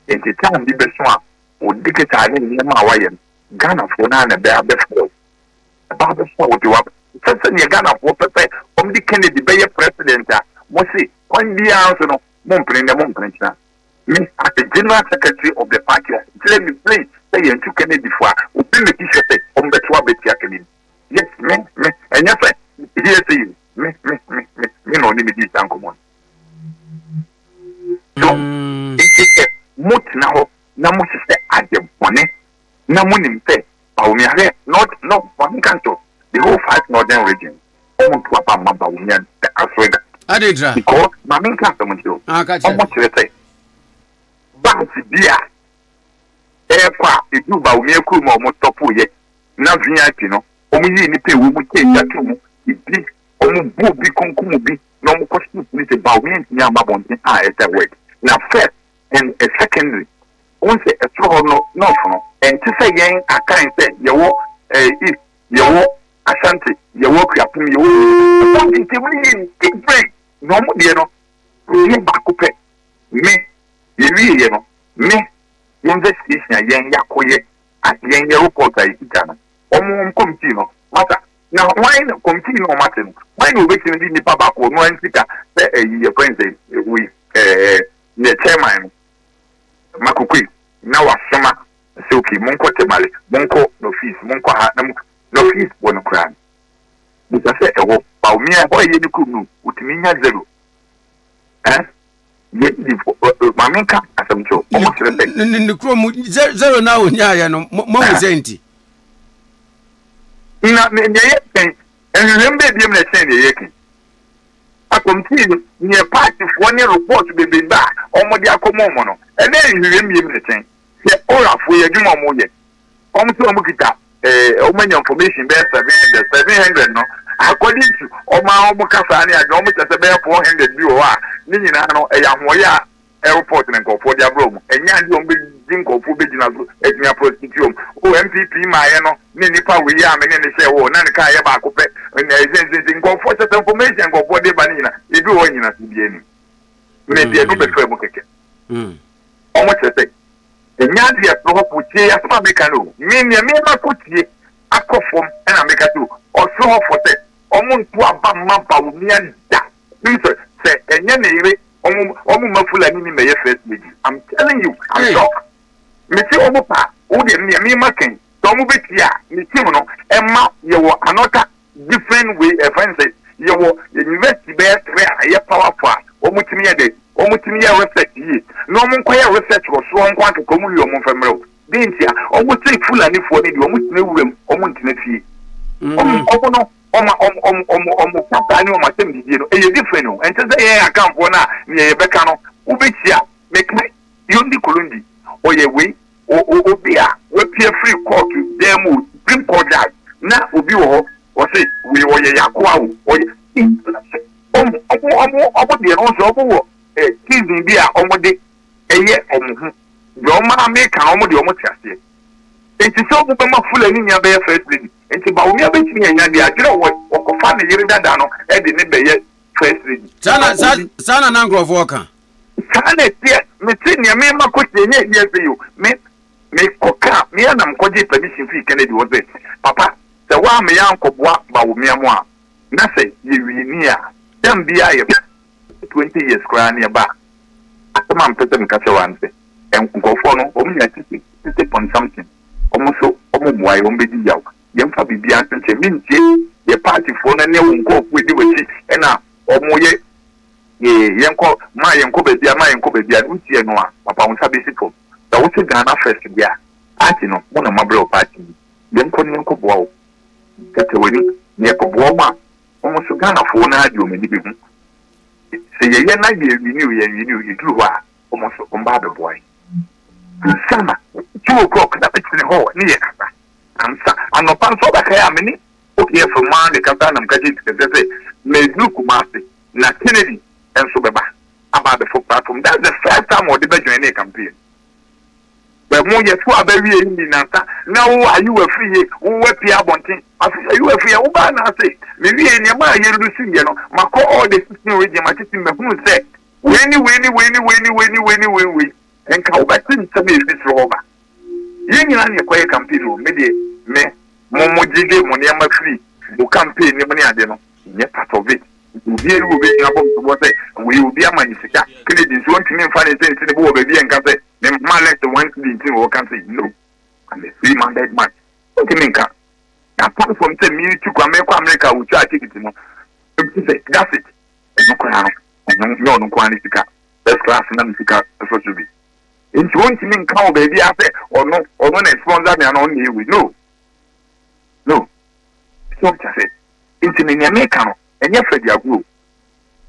Speaker 2: nti time bi bɛso a wo digital ne nneɛma a wayɛ no Ghanafoɔ no ara na ɛbɛ abɛfrɛ wo ɛba abɛfrɛ wo de wa sɛ sɛdeɛ Ghanafoɔ pɛ sɛ wɔn de Kennedy bɛyɛ president a mo se kwan biara nso no mo mpene nnɛ mo mpene kyena. Me as the general secretary of the party a kyerɛ me plain sɛ yɛn tu Kennedy fo a obi make sure sɛ wɔn bɛto aba tia Kennedy. Yes me me ɛnyɛ sɛ hearsay o me me me me me na ɔne me dii saa nkɔmɔ no. So nti sɛ mo tena hɔ na mo hyehyɛ ade bɔne na mo nim sɛ Bawumia hwɛ not not maame nka nkyɛw the whole five northern regions wɔn nto aba mma Bawumia da asɔre da.
Speaker 3: Ade ntra.
Speaker 2: Because maame nka asɛm nkyerɛ o.
Speaker 3: Ah, ka kyerɛ.
Speaker 2: Wɔn kyerɛ sɛ baasi bi a ɛrekɔ a edu Bawumia kurom a wɔn stɔpo yɛ na VIP no wɔn yi nipa ewu mu kyɛ egya to mu ebi wɔn bu obi kunkum obi na wɔn kɔ sukuu ne sɛ Bawumia ntumi amba abɔnten a ɛsɛ work na first and secondly wɔn sɛ ɛsoro hɔ no north no ɛnte sɛ yɛn akan sɛ yɛwɔ ɛɛ east yɛwɔ Ashanti, yɛwɔ Akuapem, yɛwɔ ɛhɔ nkyekyɛmu no yɛ different na wɔn deɛ no yɛ baako pɛ. Me yɛwieɛ no me yɛ investigation a yɛn yɛakɔyɛ a yɛn yɛ report a yɛkita no wɔn wɔn committee no masa na hwan na committee no wɔn ate no hwan na wɔbɛtumi de nipa baako ɔno ara sika sɛ ɛyi yɛ fɛn sɛ wei ɛɛ yɛ chairman no Makokoi na wasoma sɛ okay monkɔ Tamale monkɔ Northeast monkɔ ha na mo Northeast wɔ no koraa no bisa sɛ ɛhɔ Bawumia ɛhɔ a ɛyɛ ne kurom no wotumi nya zero eh yɛ di maame nka asɛm kyerɛ ɔmo kyerɛ sɛ
Speaker 3: ne ne kurom zero na onyaayɛ no mo ahu sɛ nti
Speaker 2: na ne nea yɛ kɛn nhwehwɛm bɛɛ biem na ɛkyɛn nea yɛ kɛn akɔmtii no nea paatifoɔ ne report bebrebe a wɔde akɔmɔ wɔn no ɛnɛ nhwehwɛm biem na ɛkyɛn sɛ orafoɔ yɛ adwuma wɔn yɛ wɔn sɛ wɔn kita ɛɛ wɔn anya information bɛyɛ 700 700 no according to wɔn a wɔn kasa ne adwene wɔn kyɛ sɛ bɛyɛ 400 bi wɔ hɔ a ne nyinaa no ɛyɛ ahoɔyɛ a airport na nkurɔfoɔ de abrɛ wɔn ɛnyɛ adeɛ wɔn bɛgye nkurɔfoɔ bɛgyina so atumi aprosecute wɔn o NPP maayɛ no ne nipa wei a me ne ne hyɛ wɔ na ne kaa yɛ baako pɛ na ɛsɛnsɛnsɛ nkurɔfoɔ kyɛ sɛ information nkurɔfoɔ de ba ne nyina ebi wɔ hɔ nyina so bi anim mɛ deɛ no bɛfɛ mu kɛkɛ wɔn kyerɛ sɛ Ɛnyɛ adeɛ a soro hɔfoɔ tie asɛm a meka no o. Me nea me makɔ tie akɔ fam ɛna meka sɛ o, ɔsoro hɔfoɔ sɛ ɔmo nto aba mma Bawumia da. Menim sɛ sɛ ɛnyɛ ne yere ɔmo ɔmo mma Fulani ni mmɛyɛ first lady. I'm telling you, I'm
Speaker 3: Hey.
Speaker 2: shocked. Mese ɔmo pa wo deɛ nea me maka yi sɛ ɔmo bɛtie a me team no ɛma yɛwɔ another different way ɛfrɛ no sɛ yɛwɔ university bɛyɛ three a ɛyɛ powerful a wɔn tumi yɛ dɛ wɔn tumi yɛ research yie na wɔn nkɔ yɛ research wɔ soro nko akeka wɔn wie wɔn mfɛ mmerɛw de nti a wɔn se fulanifoɔ no deɛ wɔn tena wuram wɔn ntena fie wɔn wɔn no wɔn wɔn wɔn wɔn wɔn kasa ne wɔn asɛm didie no ɛyɛ different o ɛnte sɛ yɛn akanfoɔ no a nea yɛbɛka no wobɛhyia meka yo. Ɛyɛ wei, o, o, obi a wapue afiri kɔɔto dan mu o, Supreme Court judge, na obi wɔ hɔ, ɔse wei ɔyɛ y'akoa o, ɔyɛ, ɔmo, ɔmo, ɔmo, ɔmo deɛ no, wohu sɛ ɔmo wɔ eh, season bi a ɔmo de ɛyɛ ɔmo ho. Deɛ ɔmo a meka no, ɔmo deɛ ɔmo te aseɛ. Enti sɛ ɔmo bɛma Fulani ni abɛyɛ first lady, nti Bawumia bɛtumi anya deɛ adwerɛ wɔ, wɔkɔfa ne yere dada no de ne bɛyɛ first lady.
Speaker 3: Saa na, saa, saa na na nkurɔfoɔ ka.
Speaker 2: Saa na ɛteɛ, mese nea mema kɔhyia ɛnyɛ hearsay o, me me kɔkaa, me ara na mekɔgyee permission firi Kennedy hɔ sɛ, papa sɛ woammeyɛ ankɔboa Bawumia mo a, na sɛ yɛ winni a, term biara yɛba 20 years koraa ne yɛba a, asɛm a mepɛ sɛ meka kyerɛ wo ara ne sɛ, nkurɔfoɔ no wɔn nya 60, 60 point something, wɔn nso wɔn mmoa yɛ, wɔn bɛdi yaw, yɛmfa biribiara nto nkyɛn, mentie deɛ partyfoɔ no ne wo nkurɔfoɔ ɛdi w'akyi ɛna wɔyɛ Yee yɛnkɔ ma yɛnkɔ baabia ma yɛnkɔ baabia no wotie no a papa wo nsa bɛsi fam sɛ wose Ghana first deɛ a party no mo na moabrɛ wɔ party yi yɛnkɔ ne yɛnkɔ boa wo kɛtɛ w'ani na yɛkɔ boa wɔn a wɔn nso Ghanafoɔ no ara deɛ wɔn ani bɛhu sɛ yɛyɛ na yɛnwini o yɛnwini o yɛduru hɔ a wɔn nso wɔn ba abɛboa yɛn ansa na 2 o'clock na bɛtene hɔ ne yɛ kasa ansa anɔpa nso ɔbɛkae a mene OKF maa ne kasa na meka kyerɛ sɛ sɛ mɛduru Kumasi Na Kennedy nso bɛba aba abɛfo platform. That's the first time ɔde bɛ join ne campaign. Bɛ mo yɛ so aba wie yi nansa na wo ayi wa firi ye wo wa pie abɔnten afi ayi wa firi ye wo ba na ase me wie nneɛma a yɛ lusi yɛ no makɔ all the 16 region ma tete mahunu sɛ wei ne wei ne wei ne wei ne wei ne wei ne wei wei nka wobɛte nsɛm a ɛfiri soro hɔ ba. Yɛn nyinaa ne yɛkɔyɛ campaign o me deɛ me mo mo gyegye mo nneɛma firi mo campaign ne mo ne ade no nyɛ part of it. Nti obiara bi wɔ obetumi abɔ me soboɔ sɛ wei obi ama ne sika. Kennedy nso ɔntumi mfa ne nsa nsi ne bo wɔ baabi a nka sɛ me mma less than one cedi nti na ɔka sei. No. I'm a free minded man. Ɔntumi nka. Apart from sɛ meretu kwan merekɔ America a wɔtwaa ticket no, nti sɛ that's it. Ɛno koraa no, ɛno nyɛ ɔno nko ara ne sika. First class na me sika sɔ so bi. Nti ɔntumi nka wɔ baabi a sɛ ɔno ɔno na sponsor me anaa ɔno na ɛyɛ wei. No. No. So ɔkyɛ sɛ Nti no nea meka no ɛnyɛ fɛ de agorɔ o.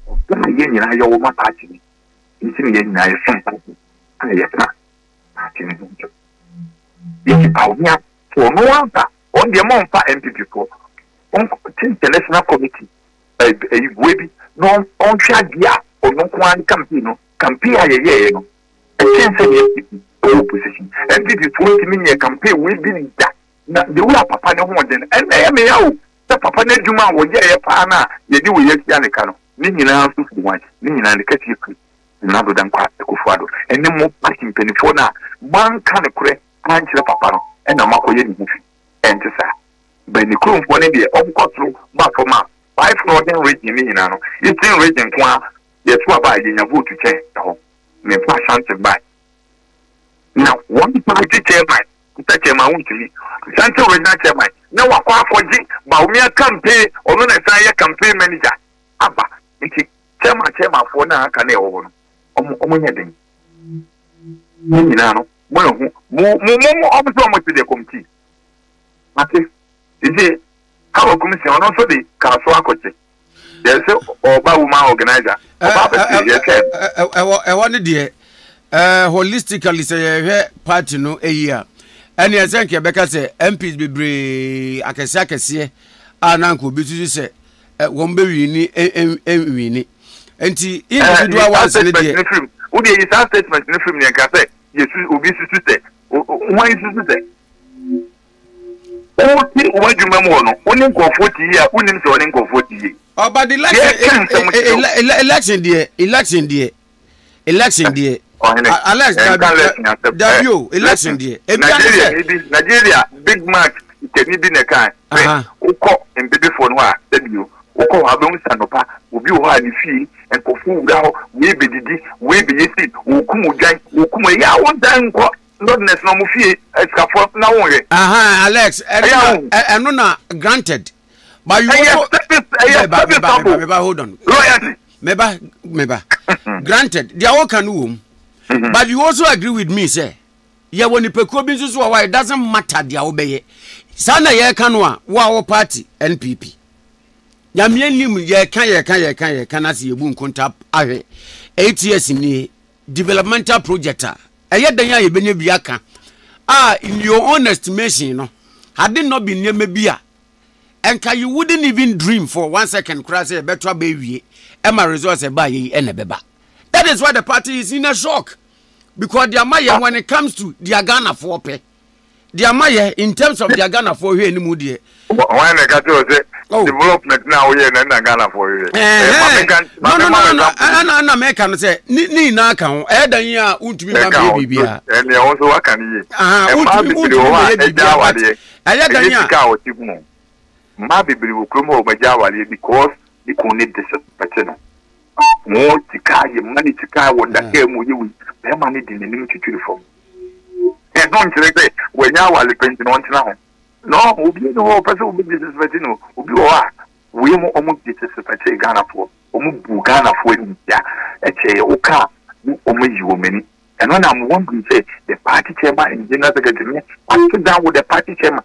Speaker 2: Ɔdɔ a yɛn nyinaa yɛwɔ ma party no nti na yɛn nyinaa yɛsom party a yɛka party no ho nkyɛm. Yɛsi Bawumia sɛ ɔno ansa ɔno deɛ mɔmfa NPP foɔ ɔnkɔ international committee ɛyi boa bi na ɔnhwɛ adeɛ a ɔno nko ara ne campaign no campaign a yɛyɛɛ no ɛkyɛn sɛ deɛ NPP ɛwɔ opposition. NPP foɔ ntumi nyɛ campaign wei bi da. Na the way a papa no ho ɔden no, ɛnna ɛyɛ me ya o sɛ papa no adwuma a wɔyɛeɛ paa no a yɛde wei atua ne ka no, ne nyinaa nso firi hwan? Ne nyinaa ne kɛseɛ firi Nana Addo Dankwa Akufo Addo ɛne mo party mpanimfoɔ no a moanka nokorɛ ankyerɛ papa no ɛna moakɔyɛ ne ho fi. Ɛnte saa. But ne kuromfoɔ no deɛ wɔkɔ soro ba fam a, five northern region no nyinaa no, eastern region nko ara yɛto aba a yɛnya vote kyɛn ɛhɔ. Memfa Ashanti mmae. Na wɔn party chairman Mr Chairman wontumi. Ashanti Regional Chairman na wakɔ akɔgye Bawumia campaign, ɔno na ɛsan yɛ campaign manager aba. Nti chairman chairmanfoɔ no a aka na ɛwɔ hɔ no, ɔmo ɔmo nyɛ den. Ne nyinaa no, mo ehu mo mo mo mo ɔmo sɛ ɔmo te deɛ committee. Mate. Nti Hawa Kumsi ɔno nso de kaa so akɔgye. Yɛ sɛ ɔba woman organizer ɔba abɛte yɛ twɛn.
Speaker 3: Ɛwɔ ɛhɔ no deɛ ɛɛ holistically sɛ yɛhwɛ party no eyi a ɛne ɛsɛ nka yɛbɛka sɛ MPs bebree akɛseɛ akɛseɛ a na nka obi susu sɛ wɔn bɛ wini ɛnwini nti individual ones ne deɛ.
Speaker 2: Wo deɛ yi saa statement no firim deɛ nka sɛ yɛsu obi susu sɛ wɔn susu sɛ. Wote w'adwuma mu hɔ no, wo ne nkurɔfoɔ te yie a, wonnim sɛ ɔne nkurɔfoɔ te yie.
Speaker 3: Oh, but the election,
Speaker 2: Yɛka nsɛm kyerɛ wo.
Speaker 3: election deɛ, election deɛ, election deɛ.
Speaker 2: Ɔhene,
Speaker 3: Alex,
Speaker 2: ɛnka
Speaker 3: dabi,
Speaker 2: election asɛm.
Speaker 3: dabi o, election deɛ. Ebi ane
Speaker 2: Nigeria
Speaker 3: sɛ.
Speaker 2: ni bi, Nigeria big man sikani bi na ɛka sɛ wokɔ mbebefoɔ no hɔ a, dabi o, wokɔ hɔ a wobɛhu sɛ anɔpa obi wɔ hɔ a ne fie nkurɔfoɔ wura hɔ, wei bɛdidi, wei bɛyɛ sei, wɔkum odwan, wɔkum ɛyɛ a wonsan nkɔ Lordness na ɔmo fie asikafoɔ na wo nhwɛ.
Speaker 3: Ahan Alex ɛno na ɛno na granted but you also
Speaker 2: ɛyɛ serviceable
Speaker 3: meba hold on
Speaker 2: loyalty
Speaker 3: meba meba granted deɛ wɔka no wɔ mu but you also agree with me sɛ yɛwɔ nipakuo bi nso so wɔ hɔ a it doesn't matter deɛ wobɛyɛ saa na yɛreka no a wo a wo party NPP nyameɛ nim yɛka yɛka yɛka yɛka na sɛ yɛbu nkonta ahwɛ 8 years nie developmental project a. Ɛyɛ dɛn a yɛbɛnya bi aka a in your own estimation no had it not been nneɛma bi a ɛnka you wouldn't even dream for one second koraa sɛ yɛbɛto aba awie ɛma results ɛbaa yɛ yi ɛna ɛbɛba. That is why the party is in a shock because deɛ ama yɛ when it comes to deɛ Ghanafoɔ pɛ deɛ ama yɛ in terms of deɛ Ghanafoɔ hwɛ anim deɛ.
Speaker 2: Wɔn na ɛka kyerɛ sɛ oh. development na woyɛ na ɛna Ghanafoɔ hwehwɛ.
Speaker 3: Eh, no no no no ɛna ɛna mɛka no sɛ ne ne nyinaa ka ho ɛyɛ dan yi a wontumi ma meyɛ biribiara.
Speaker 2: Ɛnea wɔn nso waka no yie. Mmaa bebree wɔ hɔ a ɛgya awadeɛ.
Speaker 3: Ɛyɛ dan
Speaker 2: yi a. Ɛnyɛ sika a wɔte hu. Mmaa bebree wɔ kurom hɔ a wɔagya awadeɛ because ne kunu ne disrespect no. Mo sika yɛ ma ne sika wɔ daka mu yɛ wei bɛrima no di n'anim twitwiri fam. Ɛno nkyerɛ sɛ wanya aware pɛ nti na ɔntena ho. No, obi ni hɔ ɔpɛ sɛ obi disrespect no. Obi wɔ hɔ a wei mo ɔmo disrespect Ghanafoɔ. Ɔmo bu Ghanafoɔ animtia ɛkyɛ yɛ woka a na ɔmo ayi wɔn ani. Ɛno na I'm wondering sɛ the party chairman and general secretary me I sit down with the party chairman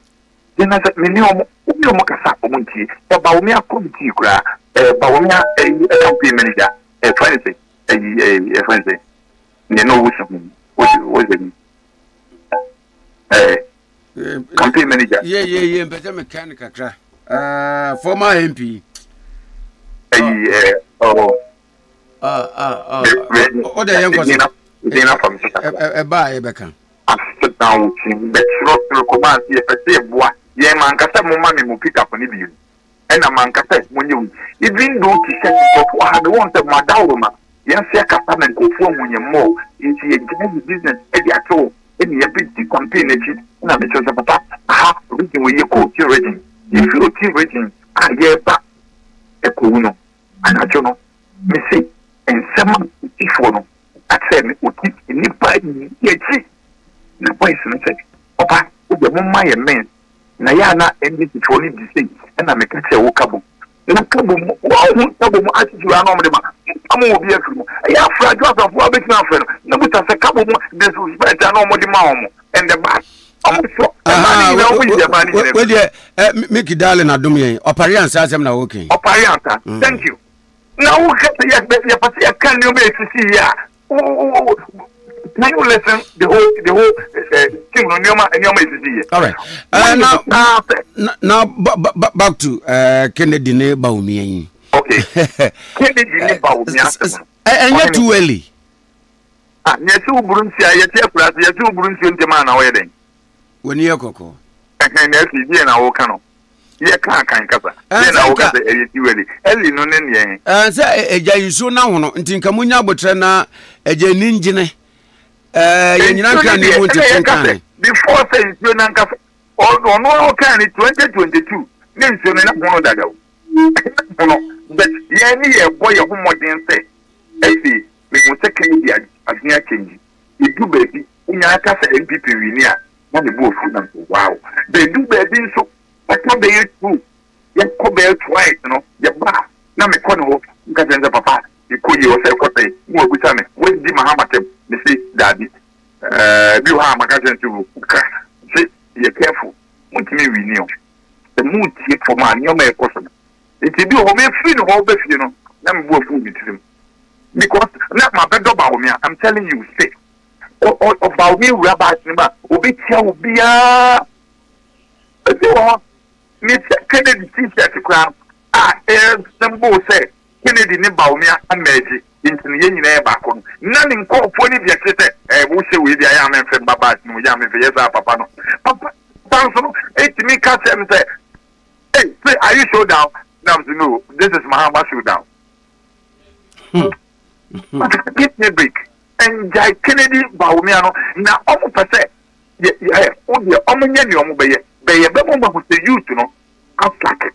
Speaker 2: general secretary me ne ɔmo wo ne ɔmo kasa a ɔmo ntie. Sɛ Bawumia committee koraa ɛɛ Bawumia ɛyi campaign manager ɛfrɛ ne sɛ ɛyi ɛyi ɛfrɛ ne sɛ nea na ɔwɔ su ho what's what's the name ɛɛ campaign manager.
Speaker 3: Yɛ yɛ yɛ mpɛ sɛ meka no kakra uh, former MP.
Speaker 2: Ɛyi ɛɛ ɔwɔ.
Speaker 3: Ɔdɛ yɛn kɔ so. Ɛbaa yɛ bɛka.
Speaker 2: Asedan wo ti bɛkyerɛ kɔma ase yɛpɛ sɛ yɛboa yɛn mankasa mo ma me mo pick up ne bio ɛna manka sɛ monyɛ wei even though te sɛ nkurɔfoɔ ha me wɔn sɛ mo adaworoma yɛn nso yɛkasa na nkurɔfoɔ ahu yɛn more nti yɛgyae yɛ business de ato hɔ ɛna yɛbɛdi campaign akyi ɛna mekyerɛ sɛ papa aha region wei yɛkɔ Oti region yɛfiri Oti region a yɛreba ɛkɔwu no anadwo no mese nsɛm a Otifoɔ no akyerɛ me Oti nnipa yi akyi na boys no sɛ papa wodeɛ momma yɛ men Na yɛ a na NDC foɔ no di sei ɛna meka kyerɛ wo ka bom na ka bom wɔhu ka bom attitude a na wɔde ma nka mo obi afiri mu ɛyɛ afrɛ adwo asafo a bɛtumi afrɛ no na busa sɛ ka bom disrespect a na wɔde ma wɔn and the bad wɔn sɔ ɛmaa ne nyinaa wɔn yi ɛmaa ne nyinaa.
Speaker 3: Wei deɛ ɛ Mickey Darling adom yɛn ɔpare ansa asɛm na wɔka yi.
Speaker 2: Ɔpare ansa thank you na woka sɛ yɛ yɛpɛ sɛ yɛka nneɛma esisi yi a Can you listen the whole the whole team no nneɛma nneɛma esisi yɛ.
Speaker 3: All right. Now now back to Kennedy ne Bawumia yi.
Speaker 2: Okay. Kennedy ne Bawumia asɛm.
Speaker 3: Ɛnyɛ too early.
Speaker 2: Ah, na yɛsi wo buru nsuo a yɛte akura ase yɛsi wo buru nsuo ntɛm a na wɔyɛ dɛn.
Speaker 3: W'ani yɛ kɔkɔɔ.
Speaker 2: Ɛhɛn na ɛsi deɛ na wɔka no. Yɛ ka akan kasa. Deɛ na woka sɛ ɛyɛ too early. Early no ne neɛ he?
Speaker 3: Ɛɛ sɛ ɛgya nsuo no ahono nti nka monya abotrɛ na ɛgya ani ngyene. Ɛɛ yɛ nyina nkra ne mu ntete nka he.
Speaker 2: Before sɛ nsuo no ankasa ɔno a ɔkaa ne 2022 ne nsuo no na hono dada o. Na hono but yɛn ne yɛbɔ yɛ ho mmɔden sɛ afei mehu sɛ Kennedy adwene akyɛngyi. Ɛdu baabi wonya ka sɛ NPP wini a na ne bo afu na nso wow. Bɛdu baabi nso Ɔkɔ bɛyɛ two, yɛkɔ bɛyɛ twice no, yɛba a, na mekɔ ne hɔ, meka kyerɛ no sɛ, Papa, mekɔ yie, ɔsɛ ɛkɔ sɛn? Na wabisa me, Woadi Mahama atɛm? Mese, Daabi. Ɛɛ, bi wɔ hɔ a maka kyerɛ no sɛ, Oh, kakra, mese, yɛ careful, montumi nwini o. Sɛ moretie fam a, nneɛma a ɛkɔ so no. Nti bi wɔ hɔ, mefiri ne hɔ ba fie no, na me bo afu wɔ me tirim. Because na mabɛdɔ Bawumia, I'm telling you, se, ɔ, ɔ, ɔ, Bawumia wura bus no mu a, obetia obiara. Ebi wɔ hɔ, mehyɛ Kennedy T-shirt koraa a ɛresemble sɛ Kennedy ne Bawumia amɛɛgye nti no yɛn nyinaa yɛ baako no, na ne nkurɔfoɔ no bi ɛte sɛ ɛɛ wohyɛ wei deɛ ayɛ a memfe mma bus no mu, yɛ a memfe yɛ saa papa no. Papa papa nso no ɛtumi ka kyerɛ me sɛ, hey, say are you showdown? Na I'm no, this is Mahama showdown. But give me break. Ɛngyae Kennedy Bawumia no na ɔmo pɛ sɛ yɛ yɛ wo deɛ ɔmo nyɛ nea ɔmo bɛyɛ bɛyɛ bɛma ɔmo ahu sɛ youth no asake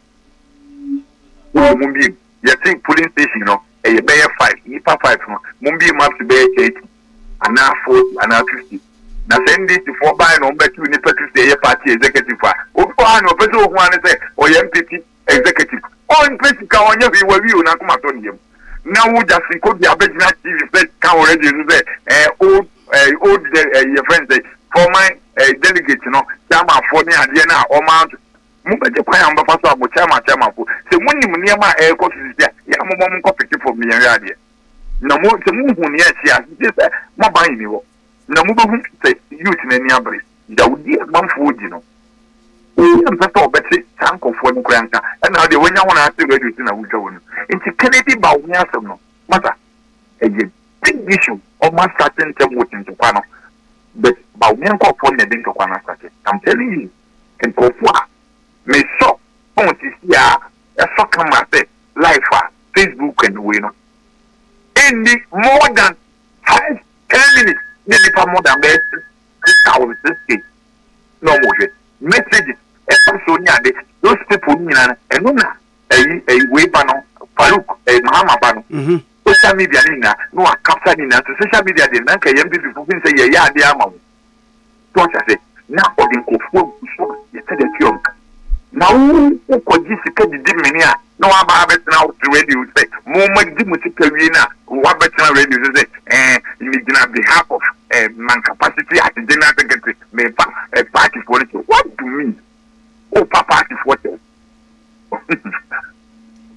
Speaker 2: wo mo mbiem yɛte polling station no ɛyɛ bɛyɛ five nipa five no mo mbiem up to bɛyɛ 30 anaa 40 anaa 50 na sɛ NDC foɔ bae na ɔmo bɛtew nipa 50 ɛyɛ party executive a obi wɔ ha nea ɔpɛ sɛ ohu ara ne sɛ ɔyɛ NPP executive ɔmpɛ sika ɔnyɛ hwee wawie o n'akoma tɔ ne yam na wo Justin Kodua abɛgyina TV sɛ ka wɔ radio so sɛ ɛɛ old ɛɛ old de ɛɛ yɛfrɛ no sɛ former ɛɛ delegate no chairmanfoɔ ne adeɛ no a wɔn ato mo bɛgye kwan a mobɛfa so a mo chairman chairmanfoɔ sɛ mo nim nneɛma a ɛrekɔ so sisi a yɛ a mo mo nkɔ peke fam ne yɛn hwɛ adeɛ na mo sɛ mo hu nea ɛkyi a sisi sɛ mo aban ni hɔ. Na mobɛhu sɛ youth no ani abere. Dawudi a amanfoɔ di no, obi mpɛ sɛ ɔbɛte saa nkurɔfoɔ no koraa nka. Ɛna wo deɛ woanya ho na ate radio so na wotwa w'anu. Nti Kennedy Bawumia asɛm no, masa, ɛyɛ big issue. Wɔn asate ntɛm with ntɔkwa no. But Bawumia nkurɔfoɔ na ɛde ntɔkwa no asate. I'm telling you, nkurɔfoɔ a mesɔ phone sisi a ɛsɔ camera sɛ live a Facebook and wei no, ɛnni more than 5, 10 minutes ne nipa more than bɛyɛ 6,000, 6K na wɔn hwɛ messages ɛfa so ne ade. Those people no nyinaa no, ɛno na ɛyi ɛyi wei ba no, Farouk ɛyi Mahama ba no, social media ne nyinaa na wa capture ne nyinaa. Nso social media deɛ, na nka yɛn NPP fo fi sɛ yɛyɛ adeɛ ama wɔn so ɔhyɛ ase na ɔde nkurɔfoɔ agu so a yɛsɛ de atua wɔn ka. Na wo wokɔgye sika didi mene a na waba abɛtena wo radio sɛ mo ma di mo sika wie na wabɛtena radio so sɛ ɛɛ megyina behalf of eh, my capacity as general secretary mefa eh, party foɔ no kyɛw. What do you mean wofa party foɔ kyɛw?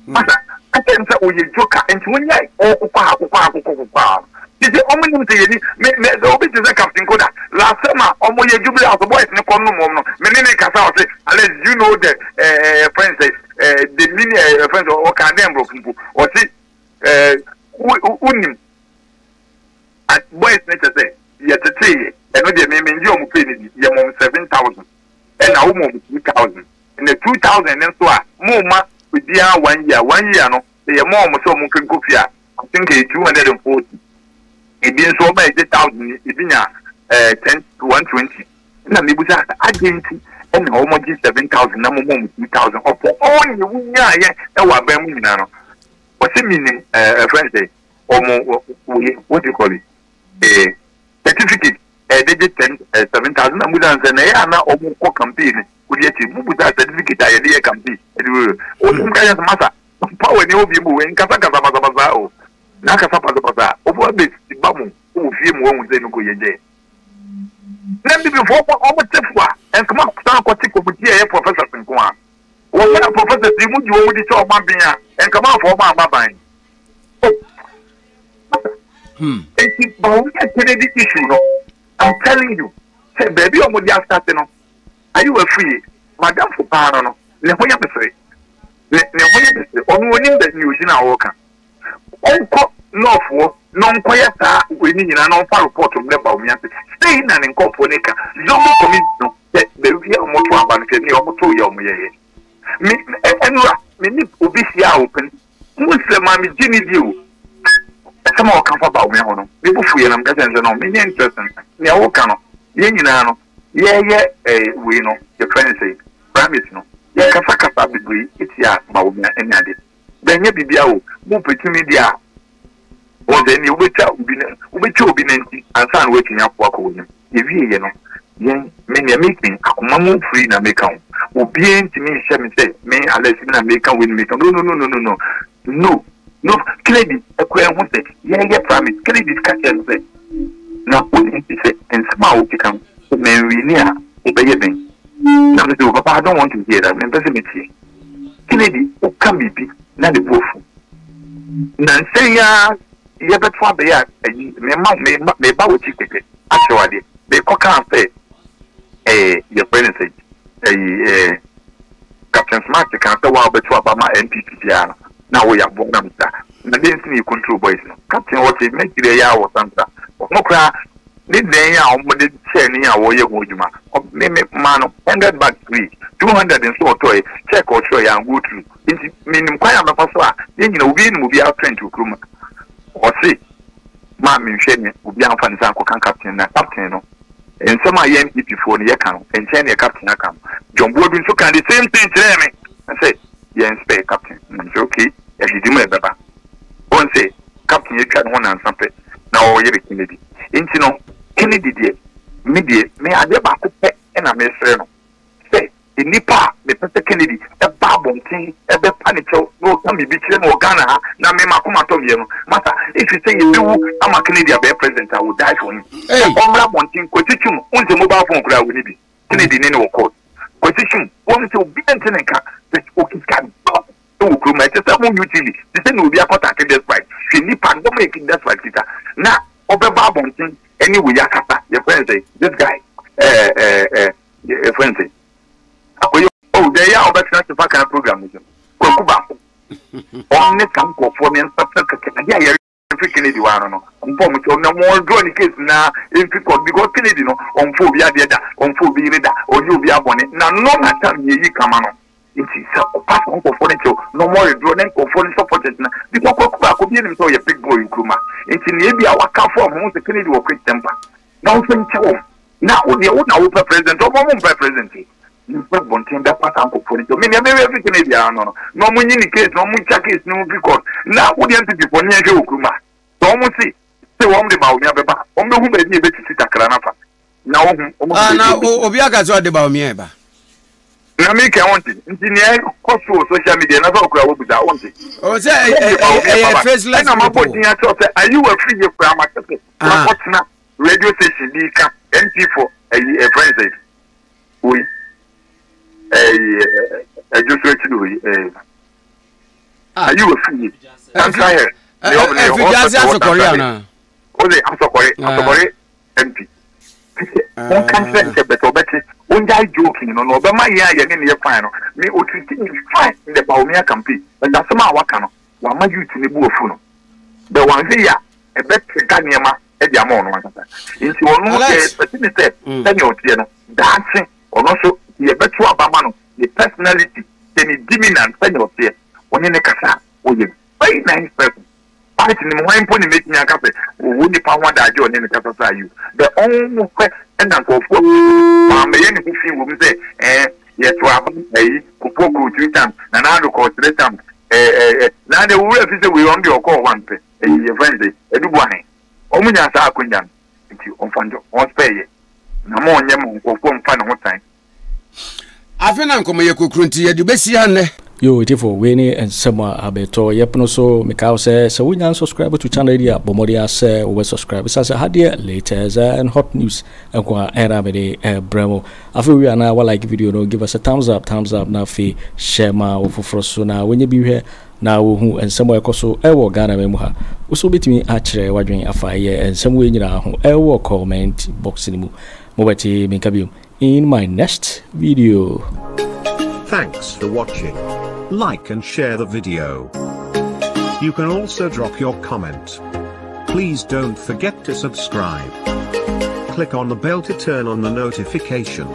Speaker 2: Masa, ɛkyɛ sɛ ɔyɛ joker nti wonyae ɔkokɔ a kokɔ a kokɔ kokɔ a tete ɔmo nim sɛ yɛni me me sɛ obi te sɛ Captain Koda last time a ɔmo yɛ Jubilee House boys ne kɔ nom ɔmo no me ne ne kasa ɔse Alex, you know the ɛɛ friend sɛ ɛɛ the mini ɛɛ friend sɛ ɔka dɛn borɔfo mpo ɔse ɛɛ wo wonim boys ne kyɛ sɛ yɛtetee yɛ ɛno deɛ me me ngye ɔmo pay ne bi yɛ mɔm 7,000 ɛna wo mɔm 2,000 Na 2,000 no nso a mo ma obiara one year, one year no sɛ yɛ ma wɔn sɛ wɔn nkɔ fie a, I think ɛyɛ 240. Ebi nso wɔn a ɛgye thousand no ebi nya ɛɛ ten 120. Ɛna mebusa sɛ adɛn nti ɛna wɔn gye 7,000 na mo ma wɔn 2,000 ɔpɔ all nea wonyaayɛ ɛwɔ aban mu nyinaa no. Ɔsɛ menim ɛɛ ɛfrɛ no sɛ wɔn wɔyɛ what do you call it ɛɛ certificate ɛde gye ten ɛɛ 7,000. Na musa sɛ na ɛyɛ a na wɔn kɔ campaign no wodi akyi mu busa certificate a yɛde yɛ campaign ɛde wɔ wɔn ka yɛ sɛ masa power ni obi mu nkasa kasa basabasa o na kasa basabasa obo abɛ ba mu wɔ fie mu wɔn sɛ nuko yɛ gyɛ na bibifo ɔmo te fo a nkoma san kɔte kɔmiti a ɛyɛ professors nko a wɔn na professors yi mu di wɔn di sɛ ɔmo aben a nkoma afɔ ɔmo ama ban o nti Bawumia Kennedy issue no, I'm telling you sɛ baabi a ɔmo de asase no Ayew afiri m'adamfo paa no no, ne ho yɛ me sere. Ne, ne ho yɛ me sere. Ɔno onim baabi a ogyina a ɔreka. Ɔnkɔ North hɔ na ɔnkɔyɛ saa wei no nyinaa na ɔmfa report mbrɛ Bawumia se sei na ne nkorɔfoɔ no reka. Zongo community no, sɛ baabi a wɔto aba no, hwɛ nea wɔtoo yɛ a wɔyɛeɛ. Me, ɛnora, me ne obi hyia a ɔpɛ Muslim a megye no di o. Asɛm a ɔka fa Bawumia ho no, me bo fuiɛ na meka kyerɛɛ no sɛ no, menyɛ interesting. Nea woka no, yɛn nyinaa no, yɛreyɛ eh, wei no, yɛfrɛ no sɛn, primaries no, yɛkasakasa bebree tia Bawumia ne ade. Bɛnyɛ biribiara o, mopɛ tumi deɛ a, wɔn sɛ ɛnneɛ wobɛtwa obi na wobɛtwa obi nanti ansa na woatumi apo akɔ w'anim. Yɛwieɛ no, yɛn, me nea meka yi, akoma mu firi na meka o. Obiara ntumi nhyɛ me sɛ me Alex me na meka wei na meka no no no no no no no no. Kennedy koraa hu sɛ yɛreyɛ primaries. Kennedy ka kyerɛɛ no sɛ, na wonim sɛ nsɛm a wokeka no, sɛ manwini a wobɛyɛ dɛn? Na mese, oh papa, I don't want to hear that, mempɛ sɛ metie. Kennedy, woka biribi na ne bo afu. Nnansa yi ara yɛbɛto abɛyɛ a ayi mema mema meba w'akyi kɛkɛ akyerɛ wo adeɛ. Mekɔ kaa sɛ ɛɛ yɛfrɛ no sɛ ɛyi ɛɛ Captain Smart kaa sɛ wo a wobɛto aba ma NPP biara no na woyɛ aboa nam sa. Na dɛn nti na yɛ control boys no? Captain ɔte Mercury ɛyɛ a wɔ Santa. Ɔno koraa ne dan a wɔde kyɛɛ ne a wɔyɛ ho adwuma me me maa no 100 bags free, 200 nso ɔtɔe, check ɔtwerɛ yɛ an go through. Nti menim kwan a mɛfa so a yɛn nyina obiara nim obiara strength wɔ kurom ha. Ɔse ma menhwɛ ne obiara mfa ne nsa nkɔka captain na captain no nsɛm a yɛn NPP foɔ no yɛka no nkyɛn neɛ captain aka no. John Boadu nso kaa the same thing kyerɛɛ me sɛ yɛn spare captain. Na mesɛ okay yɛdidi mu ɛbɛba. Wɔn sɛ captain atwa ne ho nansa pɛ na ɔyere Kennedy. Nti no Kennedy deɛ me deɛ me adeɛ baako pɛ na mesrɛ no sɛ nnipa a mepɛ sɛ Kennedy ba abɔnten bɛpa ne kyɛw na ɔka biribi kyerɛ me wɔ Ghana ha na me m'akoma tɔ me yam no, masa, ɛfiri sɛ yɛbɛwu ama Kennedy abɛyɛ president, I will die for him. Sɛ ɔmmra abɔnten, Kwasi Twum, wohu sɛ mobile phone koraa wɔnni bi, Kennedy ne no wɔ court, Kwasi Twum, wohu sɛ obiara nte ne nka, but ɔkita dɔm wɔ kurom ha, ɛte sɛ mo UTV, te sɛ nea obi akɔtake Despite, hwɛ nnipa dɔm a Despite kita, na ɔbɛba abɔnten. ɛne wei akasa yɛfrɛ no sɛ this guy ɛɛ ɛɛ ɛɛ yɛfrɛ no sɛ akɔyɛ oh deɛ yɛ a ɔbɛtena ase fa kan program no so kwaku baako ɔne saa nkurɔfoɔ mmiɛnsa pɛ kɛkɛ adeɛ a yɛre mfi Kennedy hɔ ano no ɔmfa ɔmo kyɛw na wɔn draw ne case na mfi court because Kennedy no ɔmfa obi adeɛ da ɔmfa obi yere da ɔnyɛ obi abɔne na no na tam yɛyi kama no nti sɛ ɔpa saa nkurɔfoɔ no kyɛw na ɔmo redraw ne nkurɔfoɔ no supporters na because kwaku baako bi anim sɛ ɔyɛ big boy nkuruma nti nea ebi a waka fɔ ɔmo ho sɛ Kennedy wɔ quick temper na ɔmfa nkyɛ wɔn na wo deɛ wo na wopɛ president ɔmo ɔmo mpɛ president Mfa bɔnten bɛpa saa nkurɔfoɔ no kyɛw. Me nea mɛyɛ fi Kennedy ara no no, na wɔn nyi ne case na wɔn ntwa case no mfiri court. Na wo deɛ NPP foɔ ne yɛn hwɛ wɔ kurom ha. Sɛ wɔn se se wɔn de Bawumia bɛba a, wɔn bɛhu baabi a yɛbɛsisi takra no afa. Na wɔhu, wɔn hu
Speaker 3: Ah,
Speaker 2: baabi
Speaker 3: na
Speaker 2: a wɔbɛsi.
Speaker 3: obi aka sɛ ɔde Bawumia ɛba.
Speaker 2: Na me kɛn wonte. Nti nea ɛkɔ so wɔ social media na sɛ ɔkura wɔbusa wonte.
Speaker 3: Ɔwɔ sɛ
Speaker 2: Wɔn de Bawumia
Speaker 3: ɛyɛ
Speaker 2: baba.
Speaker 3: faceless
Speaker 2: Ɛna mabɔ
Speaker 3: people.
Speaker 2: din akyerɛ sɛ ayiwa firi yɛ kura ma tete.
Speaker 3: Ah.
Speaker 2: Wakɔtena radio station bi ka MP for ayi ɛfrɛ ne sɛ wei ɛyi ɛdwo so akyi wei ɛɛ ayi wɔ fi yi central hill ne ɔbɛn ne
Speaker 3: ɛfi asokɔre ana
Speaker 2: o de asokɔre asokɔre mp wɔn kan sɛ nkyɛ bɛtɛ ɔbɛte wɔn gya joking no na ɔbɛma yɛn a yɛne ne yɛ fine no me otiriti ne fine in the Bawumia campaign but asɛm a waka no wama youth ne bu afu no bɛ wɔn ahwɛ yi a ɛbɛtrigger nneɛma de ama ɔno ankasa. Nti ɔno yɛ expect ne sɛ sɛnea ɔteɛ no daakye ɔno nso yɛbɛto aba ma no ne personality sɛ ne demeanor sɛnea ɔteɛ ɔne ne kasa a ɔyɛ very nice person. Quite nim hwan mpo ne mɛtumi aka sɛ ɔwɔ nipa ho adagye ɔne ne kasa saa yi bɛ ɔnhwɛ ɛna nkurɔfoɔ wammɛyɛ ne ho fi wɔ mu sɛ ɛɛ yɛto aba ayi Kufuor kɔɔ three times Nana Addo kɔɔ three times ɛɛ ɛɛ na deɛ wo werɛ fi sɛ wei ɔno deɛ ɔkɔɔ one pɛ ɛyi yɛfrɛ no sɛ Adu Boahen Wɔn nyaa saa akwanya no nti wɔmfa nto wɔn spare yɛ na ma ɔnyɛ ma nkurɔfoɔ mfa ne ho tan.
Speaker 3: Afe na nkɔmɔ yɛ kokro nti yɛde bɛsi ha nnɛ.
Speaker 1: Yo etiefo wei ne nsɛm a abɛtɔ yɛ pono so mekae wo sɛ sɛ wonya unsubscribe to channel yi a bɔ mmɔden ara sɛ wobɛ subscribe ɛsiane sɛ ha deɛ latest and hot news nko a ɛna mede ɛbrɛ mo afei wowie a na wa like video no give us a thumbs up thumbs up na afei hyɛ ma wo foforɔ so na wɔnyɛ bi hwɛ na wohu nsɛm a ɛkɔ so wɔ Ghana man mu ha. Wo nso wobɛtumi akyerɛ w'adwene afa ɛyɛ nsɛm wei nyinaa ho ɛwɔ comment box no mu. Mobɛte me nka biom in my next video.
Speaker 4: Thanks for watching. Like and share the video. You can also drop your comment. Please don't forget to subscribe. Click on the bell to turn on the notification.